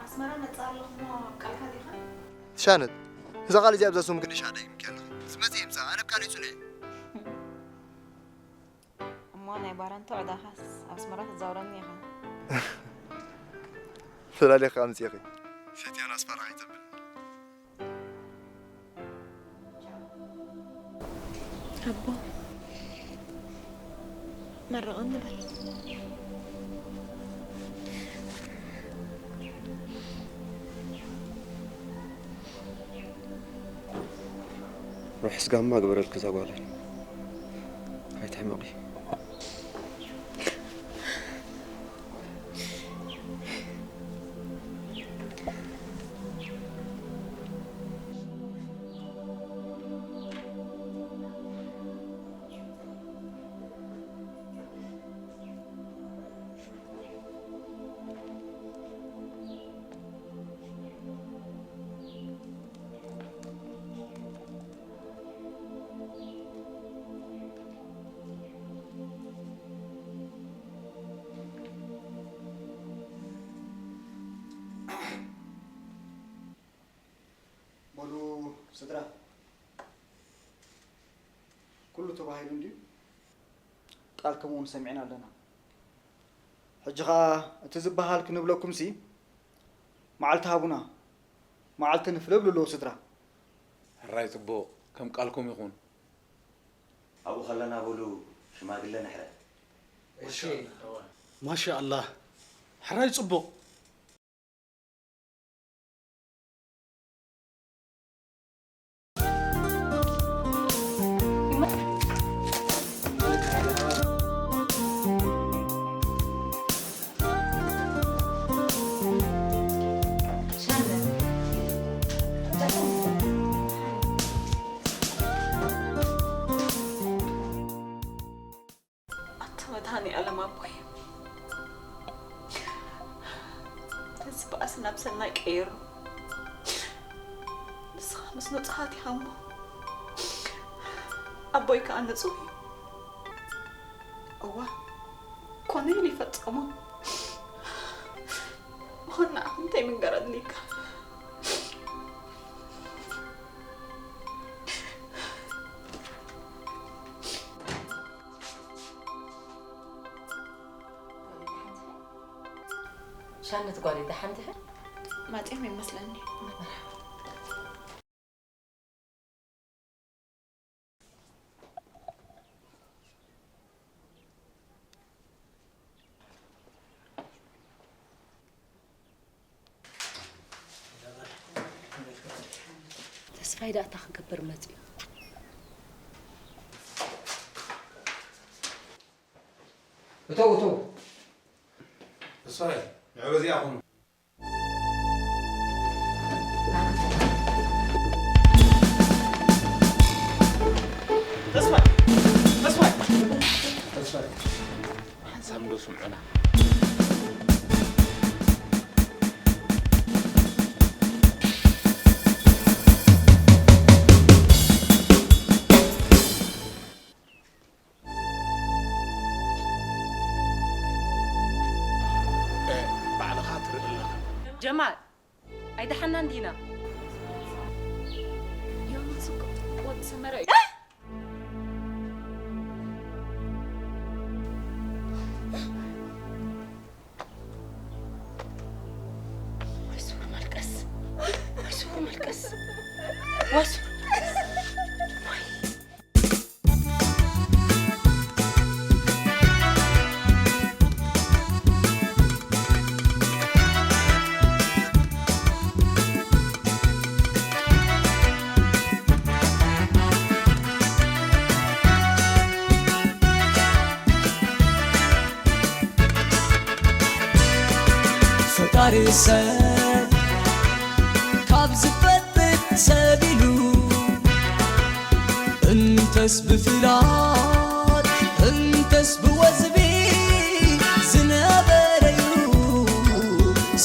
ኣስመራ መጽእ ኣለኹ እሞ ኣብ ቃልካ ዲኻ? ሻነት፣ እዛ ቃል እዚኣ ኣብዛ ሱም ክንሻ ደይምኪ ኣለኺ። ዝመጽእ ይምጻእ፣ ኣነ ኣብ ቃለይ ጽኑዕ እየ። እሞ ናይ ባረንቱ ዕዳኻስ ኣብ ኣስመራ ክትዛውረኒ ኢኻ? ፈላሊኻ ኣምጺእኺ። ፈትያን ኣስመራ ኣይተብል። ኣቦ፣ መርቐኒ በል። ርሑስ ጋማ ግበረልኪ እዛ ጓለይ። ኣይትሕመቒ። በሉ ስድራ፣ ኩሉ ተባሂሉ እንድዩ። ቃልኩም እውን ሰሚዕና ኣለና። ሕጂ ኸኣ እቲ ዝበሃል ክንብለኩምሲ፣ መዓልቲ ሃቡና፣ መዓልቲ ንፍለ ብሉ ኣለዉ ስድራ። ሕራይ ጽቡቕ፣ ከም ቃልኩም ይኹን። ኣብኡ ከለና በሉ ሽማግለ ንሕረ። ማሻኣላህ። ማሻኣላህ። ሕራይ ጽቡቕ። ናብ ሰናይ ቀይሩ። ንስኻ ምስ ንጹሃት ኢኻ እሞ ኣቦይ ከኣ ንጹህ እዩ። እዋ፣ ኮነ ኢሉ ይፈጸሞ። ምኾን ንዓኹም እንታይ ምንገር ኣድልዩካ? ሻነት ጓለይ፣ ደሓን ዲኺ? ማጽዮም ይመስለኒ። ተስፋይ ደኣ እንታይ ክገብር መጺኡ? እተው፣ እተው። ተስፋይ፣ ንዑ በዚኣ ኹኑ። ተስፋይ! ተስፋይ! ተስፋይ! ሓንሳብ እንዶ ስምዑና። እ፣ ባዕልኻ ትርኢ ኣለኻ። ጀማል፣ ኣይደሓናን ዲና? ዮናስ እኮ ወዲ ሰመረ እዩ። ወይ ሱር መልቀስ፣ ወይ ሱር መልቀስ፣ ወይ ሱር መልቀስ። ፈጣሪ ሰብ ካብ ዝፈጥር ሰብ ኢሉ፣ እንተስ ብፍላጥ እንተስ ብወዝቢ ዝነበረዩ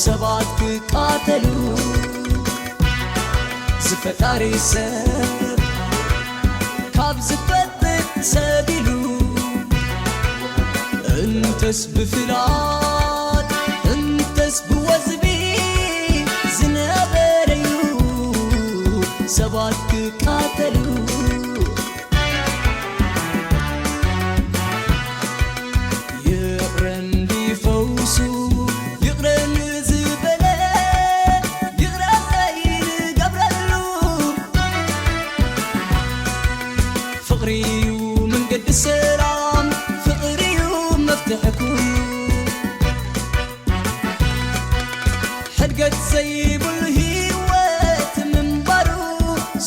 ሰባት ክቃተሉ፣ ዝፈጣሪ ሰብ ካብ ዝፈጥር ሰብ ኢሉ፣ እንተስ ብፍላጥ እንተስ ብወዝቢ ዝነበረዩ ሰባት ክቃተሉ። ይቕረ እንዲ ፈውሱ፣ ይቕረ ንዝበለ፣ ይቕረ ዘይንገብረሉ። ፍቕሪዩ መንገዲ ሰላም፣ ፍቕሪዩ መፍትሒ ኩሉ። ሕድገት ዘይብሉ ህይወት ምንባሩ፣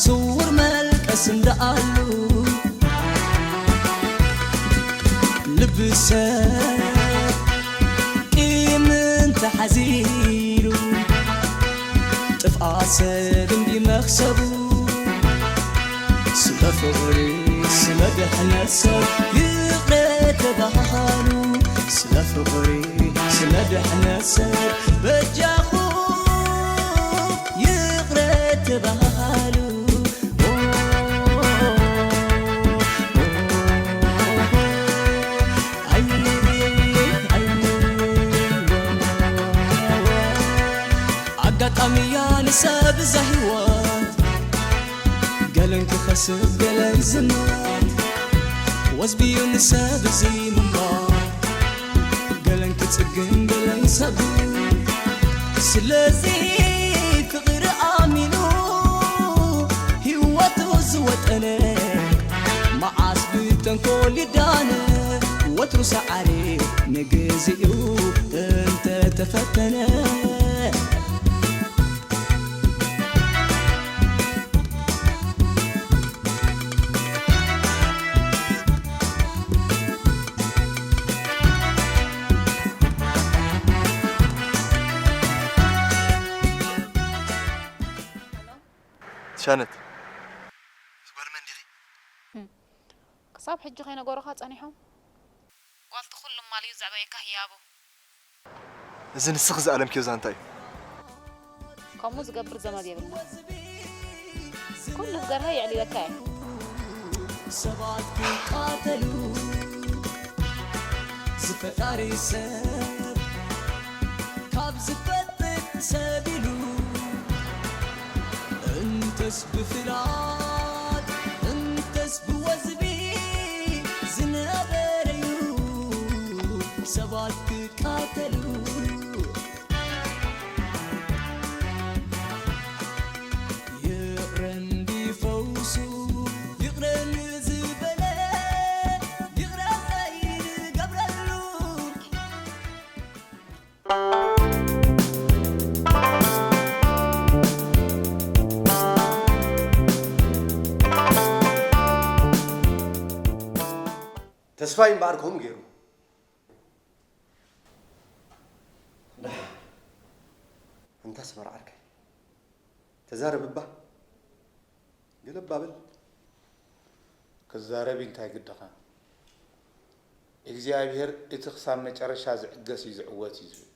ስውር መልቀስ እንደኣሉ። ልቢ ሰብ ቂም እንተሓዚሉ፣ ጥፍኣት ሰብ እንዲ መኽሰቡ። ስለ ፍቕሪ፣ ስለ ድሕነት ሰብ ይቕረ ተባሃሉ። ስለ ፍቕሪ፣ ስለ ድሕነት ሰብ በጃኹም ይቕረ ተባሃሉ። ኣጋጣሚ እያ ንሰብ እዛ ህይወት፣ ገለን ክኸስብ ገለን ዝሞት። ወዝቢዩ ንሰብ እዚ ምንባር፣ ገለን ክጽግን ገለን ይሰብር። ስለዚ ፍቕሪ ኣሚኑ ህይወቱ ዝወጠነ፣ መዓስ ብተንኮል ይዳነ፣ ወትሩ ሰዓሪ ንግዚኡ እንተተፈተነ። ሻነት፣ ጓል መን ዲኺ? ክሳብ ሕጂ ከይነገሩኻ ጸኒሖም? ጓልቲ ኩሉ ማልዩ ዘዕበየካ ህያቡ። እዚ ንስኺ ዝኣለምክዮ ዛንታ እዩ። ከምኡ ዝገብር ዘመድ የብልና። ኩሉ ዝገርሃ የዕሊለካ እየ። ሰባት ክቃተሉ ዝፈጣሪ ሰብ ካብ ዝፈጥር ሰብ ኢሉ እንተስ ብፍላት እንተስ ብወዝቢ ዝነበረዩ ሰባት ክቃተሉ ይቕረ እንዲፈውሱ ይቕረ ንዝበለ ይቕረ ዘይገብረሉ። ተስፋይ እምበኣር ከምኡ ገይሩ። ደሓን። እንታ ስመር ዓርከይ፣ ተዛረብ እባ። ገለባ በል። ክዛረብ እንታይ ግድኻ? እግዚኣብሔር እቲ ክሳብ መጨረሻ ዝዕገስ እዩ ዝዕወት እዩ ዝብል።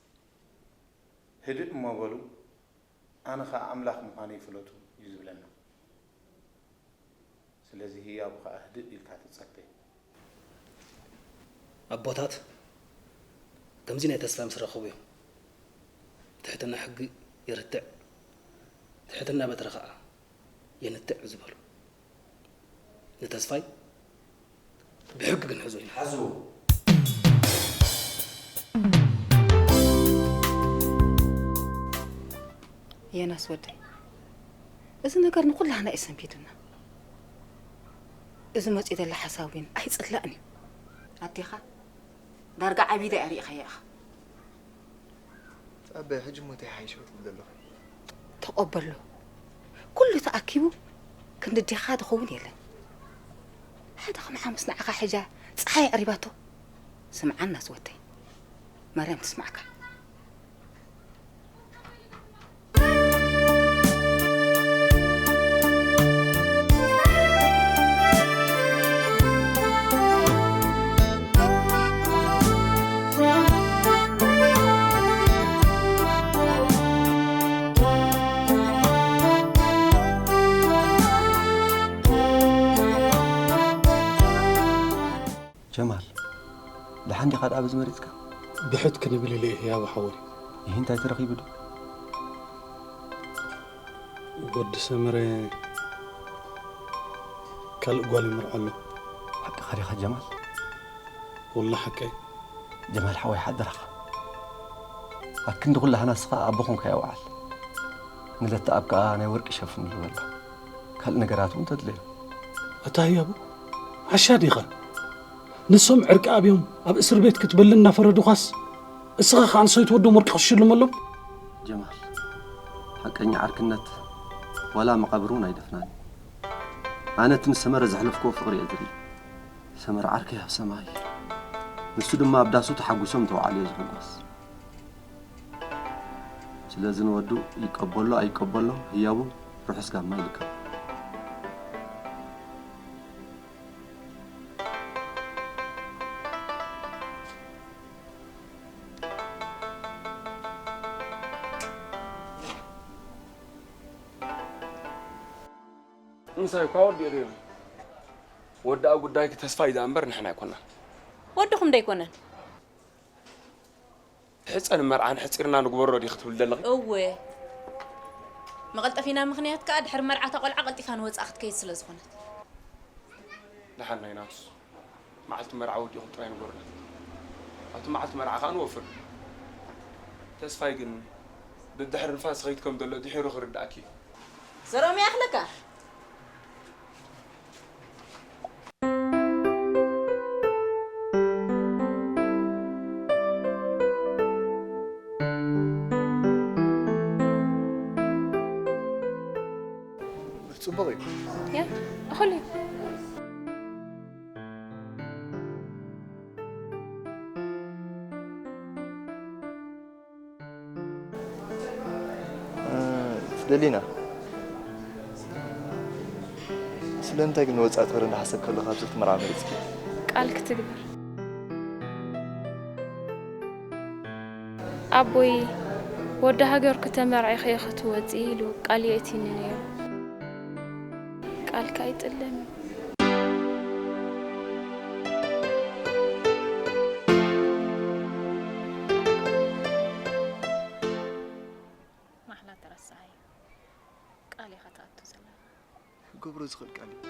ህድእ እሞ በሉ፣ ኣነ ኸኣ ኣምላኽ ምዃነይ ፍለጡ እዩ ዝብለና። ስለዚ ህያቡ ኸኣ ህድእ ኢልካ ትጸበ። ኣቦታት ከምዚ ናይ ተስፋ ምስ ረኸቡ እዮም፣ "ትሕትና ሕጊ የርትዕ፣ ትሕትና በትሪ ኸኣ የንትዕ" ዝበሉ። ንተስፋይ ብሕጊ ክንሕዞ ኢና። ሓዝዎ። የናስ ወደይ፣ እዚ ነገር ንኹላህና እዩ ሰንቢዱና። እዚ መጺኡ ዘሎ ሓሳብ እውን ኣይጽላእን እዩ። ኣዴኻ ዳርጋ ዓቢዳ እያ ርኢኻያ ኢኻ። ኣበይ ሕጂ እሞ እንታይ ሓይሽ ክትብል ዘለኹ? ተቐበሎ። ኩሉ ተኣኪቡ ክንዲ ኣዴኻ ዝኸውን የለን። ሓደ ከም ሓሙስ ንዓኻ ሕጃ ጸሓይ ኣቕሪባቶ። ስምዓና ዝወደይ። ማርያም ትስማዕካ። ጀማል፣ ደሓን ዲኻ ደኣ በዚ መሪጽካ? ብሕት ክንብል ኢለ እየ ህያቡ ሓወይ። ይህ እንታይ ተረኺቡ ዶ? ወዲ ሰመረ ካልእ ጓል ይምርዖ ኣሎ። ሓቅኻ ዲኻ ጀማል? ወላ ሓቀይ። ጀማል ሓወይ ሓደራኻ። ኣብ ክንዲ ኩላህና ንስኻ ኣቦ ኮንካ የውዓል። ንለተ ኣብ ከኣ ናይ ወርቂ ሸፍንሉ በላ። ካልእ ነገራት እውን ተድልዮ። ኣታ ህያቡ፣ ዓሻ ዲኻ? ንሶም ዕርቂ ኣብዮም ኣብ እስር ቤት ክትበልን እናፈረዱኻስ፣ እስኻ ኸኣ ንሰይቲ ወዶም ወርቂ ክትሽልመሎም? ጀማል፣ ሓቀኛ ዓርክነት ዋላ መቓብር እውን ኣይደፍናን። ኣነ እቲ ንሰመረ ዘሕለፍክዎ ፍቕሪ እየ ዝርኢ። ሰመረ ዓርከይ ኣብ ሰማይ፣ ንሱ ድማ ኣብ ዳሱ ተሓጒሶም እንተወዓሉ እየ ዝሕጎስ። ስለዚ ንወዱ ይቀበሎ ኣይቀበሎ ህያቡ ርሑስ ጋማ ይልከብ። ምሳይ እኳ ወዲኡ ነይሩ። ወዳኣ ጉዳይኪ ተስፋይ ደኣ እምበር ንሕና ኣይኮናን። ወድኹም ዶ ኣይኮነን? ሕጸን መርዓን ሕጺርና ንግበሮ ዲኺ ትብል ዘለኺ? እወ። መቐልጠፊና ምኽንያት ከኣ ድሕሪ መርዓ እታ ቆልዓ ቀልጢፋ ንወጻኢ ክትከይድ ስለ ዝኾነት። ደሓን ናይ ናቱስ። መዓልቲ መርዓ ወዲኹም ጥራይ ንገሩና። ኣብቲ መዓልቲ መርዓ ከኣ ንወፍር። ተስፋይ ግን ደድሕሪ ንፋስ ይኸይድ ከም ዘሎ ድሒሩ ክርድኣኪ እዩ። ዘሮም ይኣኽለካ። ጽቡቕ እዩ። ያ፣ እኹል እዩ። እ፣ ፍደሊና፣ ስለምንታይ ግን ንወጻኢ ትበሪ እንዳሓሰብኪ ከለኺ ኣብዚ ክትምርዓዊ መሪጽኪ? ቃል ክትግበር። ኣቦይ ወዲ ሃገርኩ ተመርዒኺ ኢኺ ትወጺ ኢሉ ቃል የእቲኒ ነይሩ። ቃልካ ኣይጥለምን። ማሕላ ተረሳዓዮ። ቃል ኢኻ ትኣቱ ዘለኻ። ክገብሮ ዝኽእል ቃል እዩ።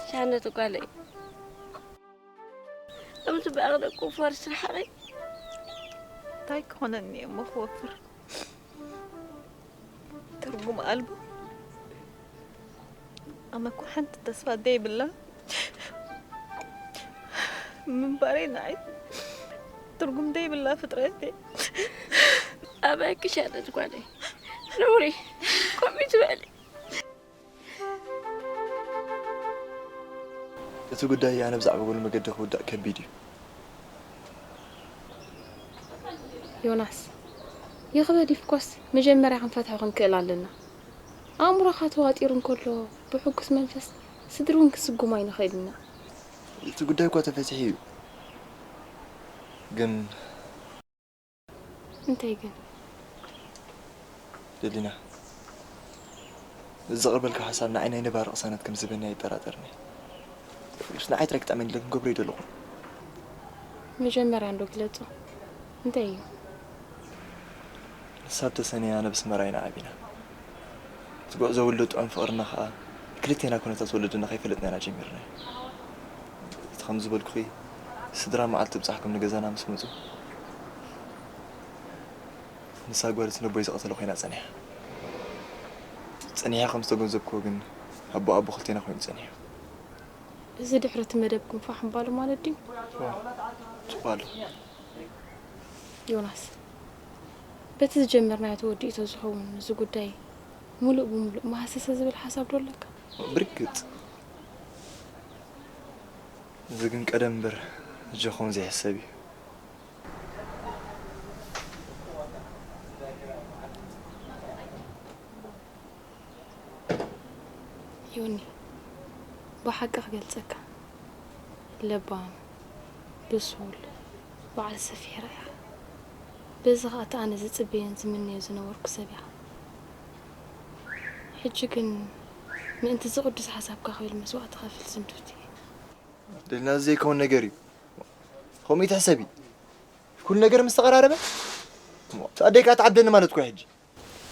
ሻነት ጓለይ። ከምዚ ብኣቕደ ቁፈር ስራሕኺ እንታይ ክኾነኒ እሞ ክወፍር? ትርጉም ኣልቦ። ኣነ እኮ ሓንቲ ተስፋ ዘይብላ ምንባረይ ንዓይ ትርጉም ዘይብላ ፍጥረት እየ። ኣባይ ክሻነት ጓለይ። ኑሪ፣ ከምኡ ትበሊ። እቲ ጉዳይ ኣነ ብዛዕባ ጎል መገዲ ክውዳእ ከቢድ እዩ። ዮናስ፣ ይኽበድ ይፍኮስ መጀመርያ ክንፈትሖ ክንክእል ኣለና። ኣእምሮኻ ተዋጢሩ እንከሎ ብሕጉስ መንፈስ ስድሪ እውን ክስጉም ኣይንኽእል ኢና። እቲ ጉዳይ እኳ ተፈቲሑ እዩ። ግን እንታይ ግን? ደሊና፣ እዚ ዘቕርበልካ ሓሳብ ንዓይ ናይ ንባር ቅሳነት ከም ዝህበኒ ኣይጠራጠርን እየ። ምስ ንዓይ ጥራይ ክጥዕመኒ ኢለ ክንገብሮ ኣይደለኹን። መጀመርያ እንዶ ግለጾ። እንታይ እዩ? ንሳ ኣብ ተሰንያ ኣነ ብስመራ ኢና ዓቢና። እቲ ጉዕዞ ውልዶ ጥዑም ፍቕርና ኸኣ ክልቴና ኩነታት ወለድና ከይፈለጥና ኢና ጀሚርናዮ። እቲ ከም ዝበልኩኺ ስድራ መዓልቲ ብጻሕኩም ንገዛና ምስ መጹ፣ ንሳ ጓልቲ ነቦይ ዝቐተለ ኮይና ጸኒሓ። ጸኒሓ ከም ዝተገንዘብክዎ ግን ኣቦ ኣቦ ክልቴና ኮይኑ ጸኒሑ። እዚ ድሕሪ እቲ መደብኩም ፋሕ ምባሉ ማለት ድዩ? ዋ፣ ጽቡቕ ኣሎ። ዮናስ፣ በቲ ዝጀመርናዮ ተወዲኡ ተዝኸውን እዚ ጉዳይ ሙሉእ ብሙሉእ መሃሰሰ ዝብል ሓሳብ ዶ ኣለካ? ብርግጽ። እዚ ግን ቀደም እምበር ሕጂ ክኸውን ዘይሕሰብ እዩ። ዮኒ፣ ብሓቂ ክገልጸካ፣ ለባም፣ ብሱል፣ በዓል ሰፊሕ ራእይ ኢኻ። በዚ ኸኣ እቲ ኣነ ዝጽበዮን ዝምነዮ ዝነበርኩ ሰብ ኢኻ። ሕጂ ግን ምእንቲ እዚ ቅዱስ ሓሳብካ ክብል መስዋእቲ ከፍል ስንዱቲ እየ። ደሊና፣ እዚ ዘይከውን ነገር እዩ። ከምኡ ይትሕሰቢ። ኩሉ ነገር ምስ ተቐራረበ፣ እሞ፣ ኣደይ ከኣ ትዓብደኒ ማለት እኮ እዩ ሕጂ።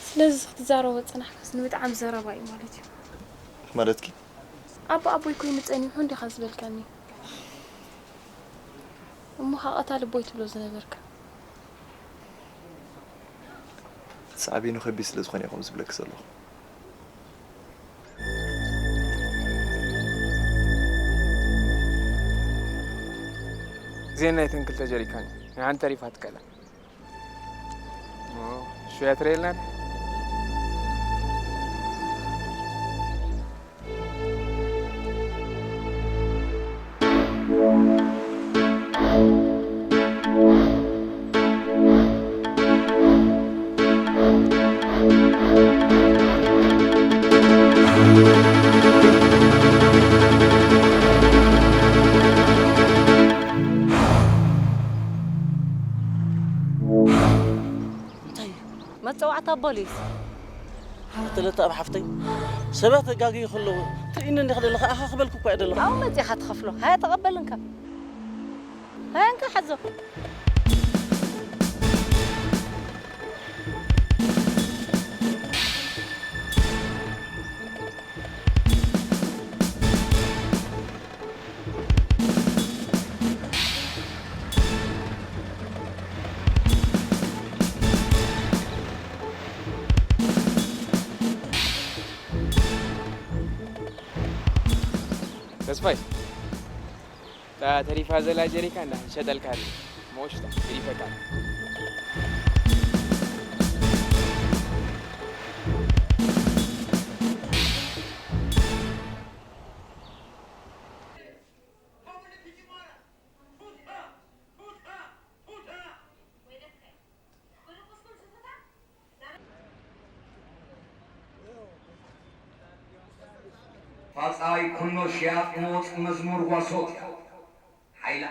ስለዚ ክትዛረቦ ዝጸናሕካስ ንብጣዕሚ ዘረባ እዩ ማለት እዩ። ማለትኪ? ኣቦ ኣቦይ ኮይኑ ጸኒሑ እንዲኻ ዝበልካኒ። እሞ ኸኣ ቀታሊ ኣቦይ ትብሎ ዝነበርካ። ሳዕቤኑ ከቢድ ስለ ዝኾነ እየ ከምኡ ዝብለኪ ዘለኹ። ግዜ ናይተን ክልተ ጀሪካን እዩ። ናይ ሓንቲ ተሪፋ ትከላ። ኦ፣ ሽውያ ትረየልና ዶ? እንታይ እዩ? መጸዋዕታ ፖሊስ። ሓንቲ ለተኣብ ሓፍተይ፣ ሰባት ኣጋግዩ ከለዉ ትርእይኒ እንዲኻ ዘለኻ፣ ኣኻ ክበልኩ እኳ እየ ዘለኹ። ኣብኡ መጺኻ ትኸፍሎ። ሃያ ተቐበል እንካ። ሃያ እንካ ሓዞ። ተስፋይ፣ እታ ተሪፋ ዘላ ጀሪካን ንሸጠልካ ኣለና። መወሽታ፣ ገዲፈካ። ኣጻይ ኩኖ ሽያጥ መወጽኢ መዝሙር ጓሶት እያ። ሓይላ።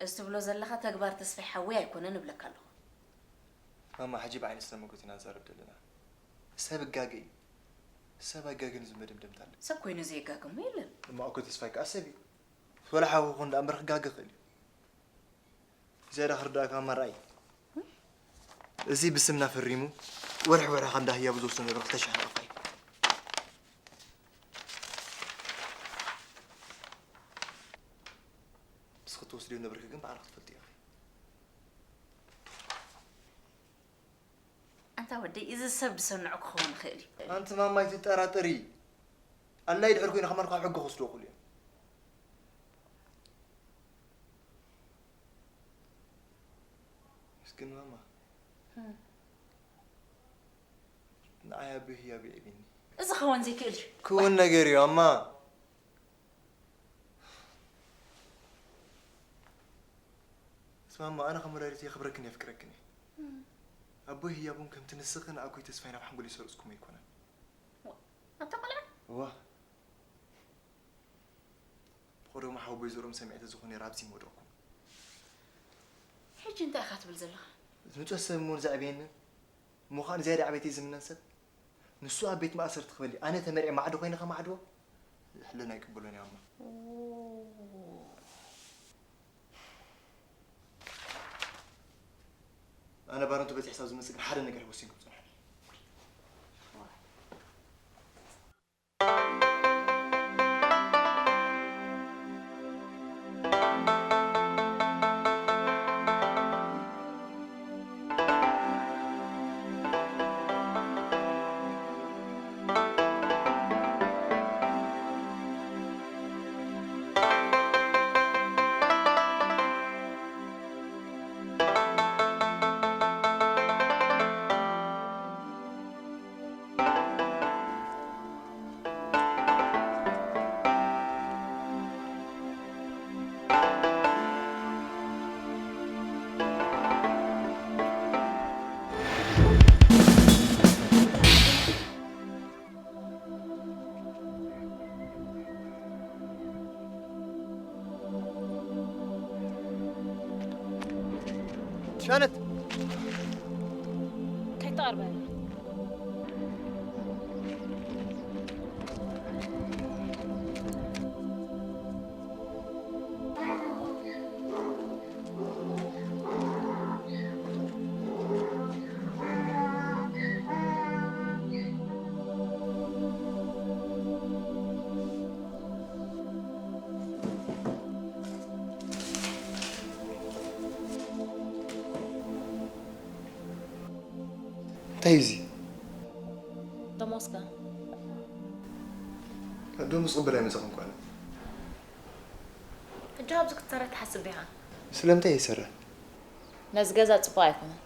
እዚ ትብሎ ዘለኻ ተግባር ተስፋይ ሓወይ ኣይኮነን እብለካ ኣለኹ። ማማ፣ ሕጂ ብዓይኒ ስነ መጎት ኢና ንዛረብ ዘለና። ሰብ ይጋገ እዩ። ሰብ ኣይጋገን ዝብል መደምደምታ ኣሎ። ሰብ ኮይኑ ዘይጋገ እሞ የለን። እሞ ኣኮ ተስፋይ ከኣ ሰብ እዩ። ወላ ሓው ይኹን ደኣ እምበር ክጋገ ይኽእል እዩ። ዝያዳ ክርዳእካ ማራይ፣ እዚ ብስምና ፈሪሙ ወርሒ ወርሒ ከም ዳህያቡ ዝወስዶ ነበር ክልተ ሽሕ ናቕፋ እዩ። ንስኺ ትወስድዮ ነበርኪ ግን ባዕልኺ ትፈልጥዮ ኢኺ። ኣንታ ወደይ፣ እዚ ሰብ ዝሰንዖ ክኸውን ይኽእል እዩ። ኣንቲ ማማ ኣይትጠራጠሪ። ኣላይ ድሕር ኮይነ ከማን ካብ ሕጊ ክወስዶ ይኽእሉ እዮም። ምስኪን ማማ። እም። ንዓይ ኣቦይ ህያብ የዕቢኒ። እዚ ክኸውን ዘይክእል እዩ። ክውን ነገር እዩ ኣማ። ስማማ፣ ኣነ ከም ወላዲት የኽብረክን የፍቅረክን እየ። ኣቦይ ህያብ እውን ከምቲ ንስኽን ኣኮይ ተስፋይ ናብ ሓንጎል ይሰርጽኩም ኣይኮነን። ኣታ ቆልዓ። እዋ። ብቐደሙ ሓወቦይ ዘርኦም ሰሚዐ ተዝኾነ ነይረ ኣብዚ ምወደቕኩ። ሕጂ እንታይ ኢኻ ትብል ዘለኻ? ንጹህ ሰብ እሞ ንዘዕበየንን እሞ ኸኣ ንዝያዳ ዕቤተይ ዝምነን ሰብ ንሱ ኣብ ቤት ማእሰርቲ ክበሊ ኣነ ተመርዕየ ማዕዶ ኮይነ ከማዕድዎ ሕልና ኣይቅበሎን እየ ኣማ። ኣነ ባረንቱ በዚ ሕሳብ ዝመጽእ ግን ሓደ ነገር ወሲንኩም ጽንሑ። ሻነት! ከይትቐርበኒ። እንታይ እዩ እዚ? ደሞዝካ። ደሞዝ ክቕበል ኣይመጻኹን እኮ ኣነ። ሕጂ ኣብዚ ክትሰርሕ ትሓስብ ዲኻ? ስለምንታይ እየ ዝሰርሕ? ነዚ ገዛ ጽቡቕ ኣይኮነን።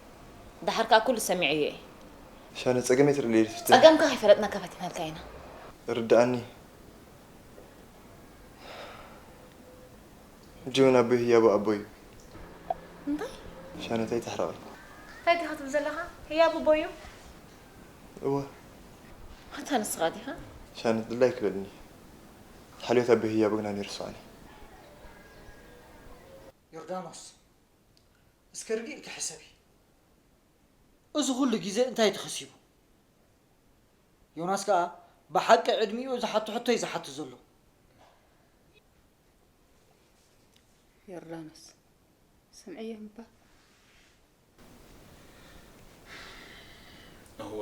ደሓር ከኣ ኩሉ ሰሚዐዮ እየ። ሻነ፣ ጸገመይ ትርእየለይ ፍትሕ። ጸገምካ ከይፈለጥና ከፈቲናልካ ኢና። ርድኣኒ። ሕጂ እውን ኣቦይ ህያቡ ኣቦይ እዩ። እንታይ? ሻነ፣ እንታይ ተሕረቒ? እንታይ ዲኻ ትብል ዘለኻ? ህያቡ ኣቦይ እዩ? እወ። ኣታ ንስኻ ዲኻ? ሻነ፣ ድላይ ክበልኒ። ሓልዮት ኣቦይ ህያቡ ግና ነይሩ ስዋኒ። ዮርዳኖስ፣ እስከ ርግእ ኢልካ ሕሰቢ። እዚ ኩሉ ግዜ እንታይ ተኸሲቡ? ዮናስ ከኣ ብሓቂ ዕድሚኡ ዝሓቶ ሕቶ እዩ ዝሓትት ዘሎ። ዮርዳኖስ፣ ስምዕዮ እምባ። እወ፣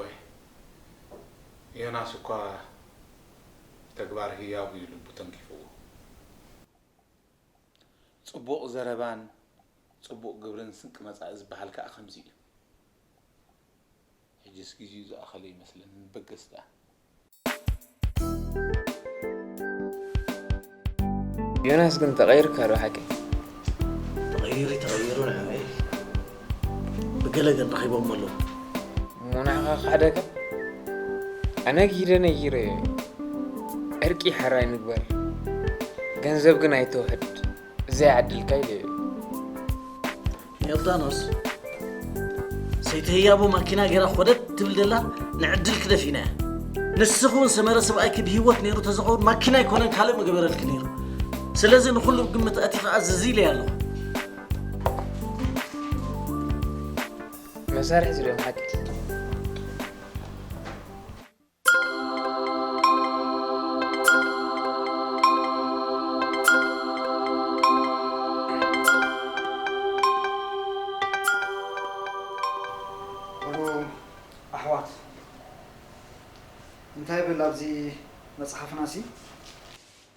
ዮናስ እኳ ተግባር ህያቡ እዩ ልቡ ተንኪፍዎ። ጽቡቕ ዘረባን ጽቡቕ ግብርን ስንቂ መጻኢ ዝበሃል ከኣ ከምዚ እዩ። ሕጅስ ግዜኡ ዝኣኸለ ይመስለኒ፣ ንበገስ ደኣ። ዮናስ ግን ተቐይርካ ዶ ሓቂ? ተቐይሩ፣ ተቐይሩ ንዓመይ። ብገለ ግን ረኺቦም ኣለዉ። እሞ ንዓኻ ክሓደካ? ኣነጊረ ነጊረ፣ ዕርቂ ሕራይ ንግበር፣ ገንዘብ ግን ኣይተውሕድ፣ ዘይዓድልካ ኢለ። ዮርዳኖስ፣ ሰይቲ ህያቡ ማኪና ገይራ ኮደት ትብል ደላ ንዕድልኪ ደፊና እያ። ንስኺ እውን ሰመረ ሰብኣይኪ ብህይወት ነይሩ ተዝኸውን ማኪና ኣይኮነን ካልእ ምገበረልኪ ነይሩ። ስለዚ ንኹሉ ግምት ኣቲኻ ኣዝዝ ኢለያ ኣለኹ። መሳርሒ ዝሪኦም ሓቂ። እሉ ኣሕዋት እንታይ ይብል ኣብዚ መጽሓፍናሲ?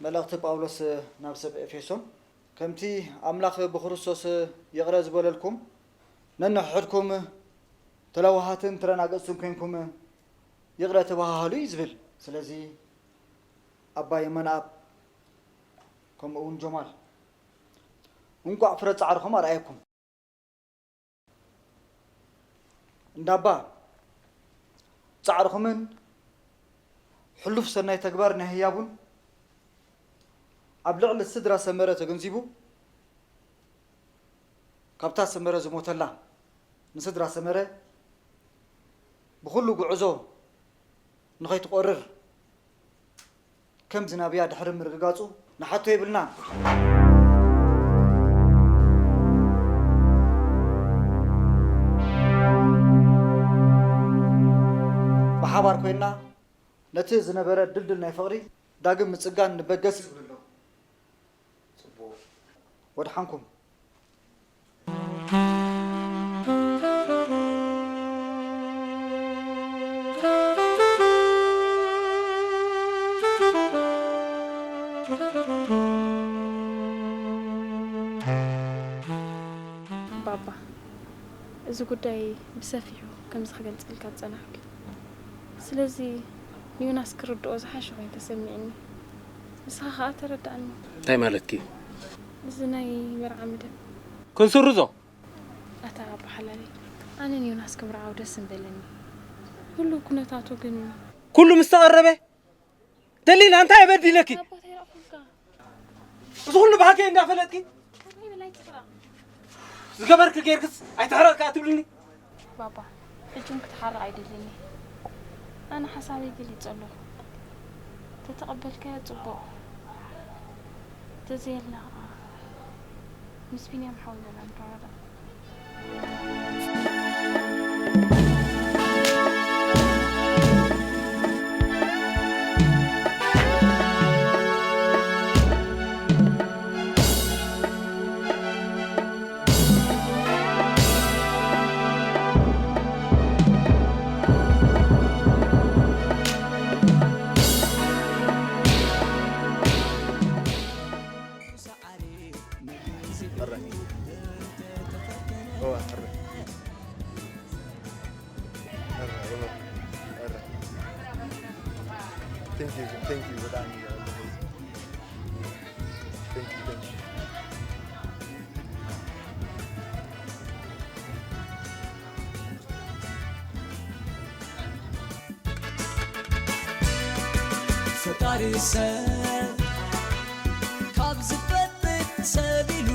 መልእኽቲ ጳውሎስ ናብ ሰብ ኤፌሶን፣ ከምቲ ኣምላኽ ብክርስቶስ ይቕረ ዝበለልኩም፣ ነንሕድኩም ተለዋሃትን ትረናገጽትን ኮንኩም ይቕረ ተባሃሃሉ እዩ ዝብል። ስለዚ ኣባ የማነኣብ ከምኡ እውን ጆማል እንቋዕ ፍረ ጻዕርኹም ኣርኣየኩም። እንዳባ ጻዕርኹምን ሕሉፍ ሰናይ ተግባር ናይ ህያቡን ኣብ ልዕሊ ስድራ ሰመረ ተገንዚቡ፣ ካብታ ሰመረ ዝሞተላ ንስድራ ሰመረ ብኹሉ ጉዕዞ ንኸይትቆርር ከም ዝናብያ ድሕሪ ምርግጋጹ ንሓቶ የብልናን። ብሓባር ኮይንና ነቲ ዝነበረ ድልድል ናይ ፍቕሪ ዳግም ምጽጋን ንበገስ ይብል ኣሎ። ጽቡቕ። ወድሓንኩም። ባባ፣ እዚ ጉዳይ ብሰፊሑ ከምዚ ክገልጸልካ ዝጸናሕኩ። ስለዚ ንዮናስ ክርድኦ ዝሓሸ ኮይኑ ተሰሚዕኒ። ንስኻ ከኣ ተረድኣኒ። እንታይ ማለትኪ? እዚ ናይ መርዓ መደብ። ክንስርዞ? ኣታ ኣባ ሓላለይ፣ ኣነ ንዮናስ ክምርዓው ደስ ምበለኒ። ህሉው ኩነታቱ ግን ኩሉ ምስ ተቐረበ ደሊና እንታይ በዲለኪ? ኣባታይ ረእኹልካ። እዚ ኩሉ ብሃገይ እንዳፈለጥኪ ዝገበርክ ጌርክስ ኣይተሕረቕካ ትብልኒ? ባባ፣ ሕጂ እውን ክትሓርቕ ኣይደልን እየ። ኣነ ሓሳበይ ገሊጸ ኣለኹ። ተተቐበልካዮ ጽቡቕ፣ ተዘየልና ኸዓ ምስ ቢንያም ሓውና ንራዳእ። Thank you, thank you. ፈጣሪ ሰብ ካብ ዝፈጥር ሰብ ኢሉ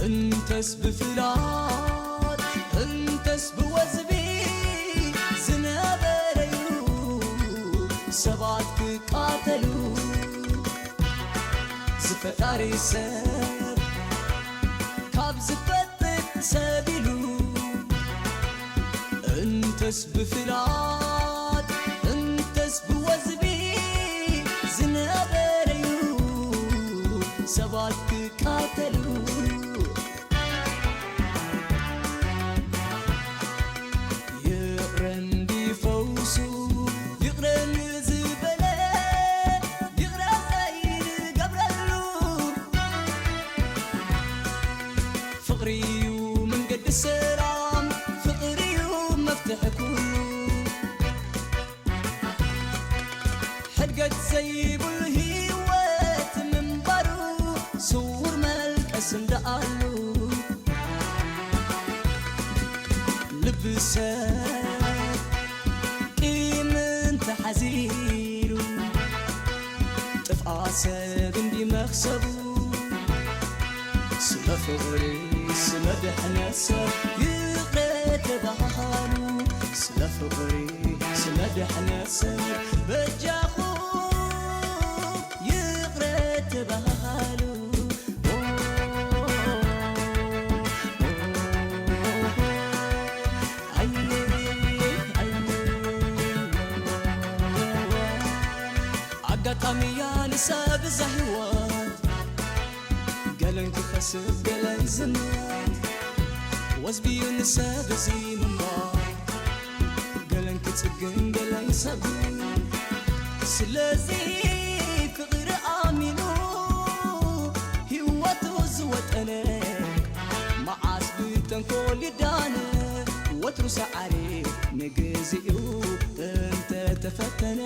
እንተስ ብፍላጥ እንተስ ብወዝቢ ዝነበረዩ ሰባት ክቃተሉ ዝፈጣሪ ሰብ ካብ ዝፈጥር ሰብ ኢሉ እንተስ ብፍላጥ እንተስ ብወዝቢ ዝነበረዩ ሰባት ክቃተሉ ይቕረ እንዲፈውሱ ይቕረ ንዝበለ ይቕረ ዘይንገብረሉ ፍቕሪዩ መንገዲ ሰላም ፍቕሪዩ መፍትሒ ኩሉ ሕድገት ዘይብሉ ህይወት ምንባሩ ስውር መልቀስ እንደኣሉ ልቢ ሰብ ሰብ እንዲ መኽሰቡ ስለ ፍቕሪ ስለ ድሕነት ሰብ ይቕረ ተባሃሉ። ስለ ፍቕሪ ስለ ድሕነት ሰብ በጃኹም ይቕረ ተባሃሉ። ኣጋጣሚ እያ ንሰብ እዛ ህይወት፣ ገለን ክኸስብ ገለን ዝሞት። ወዝብዩ ንሰብ እዚ ምሞት፣ ገለን ክጽግን ገለን ሰብ። ስለዚ ፍቕሪ ኣሚኑ ህይወቱ ዝወጠነ፣ መዓስ ብተንኮል ይዳነ፣ ወትሩ ሰዓሪ ንግዚኡ እንተተፈተነ።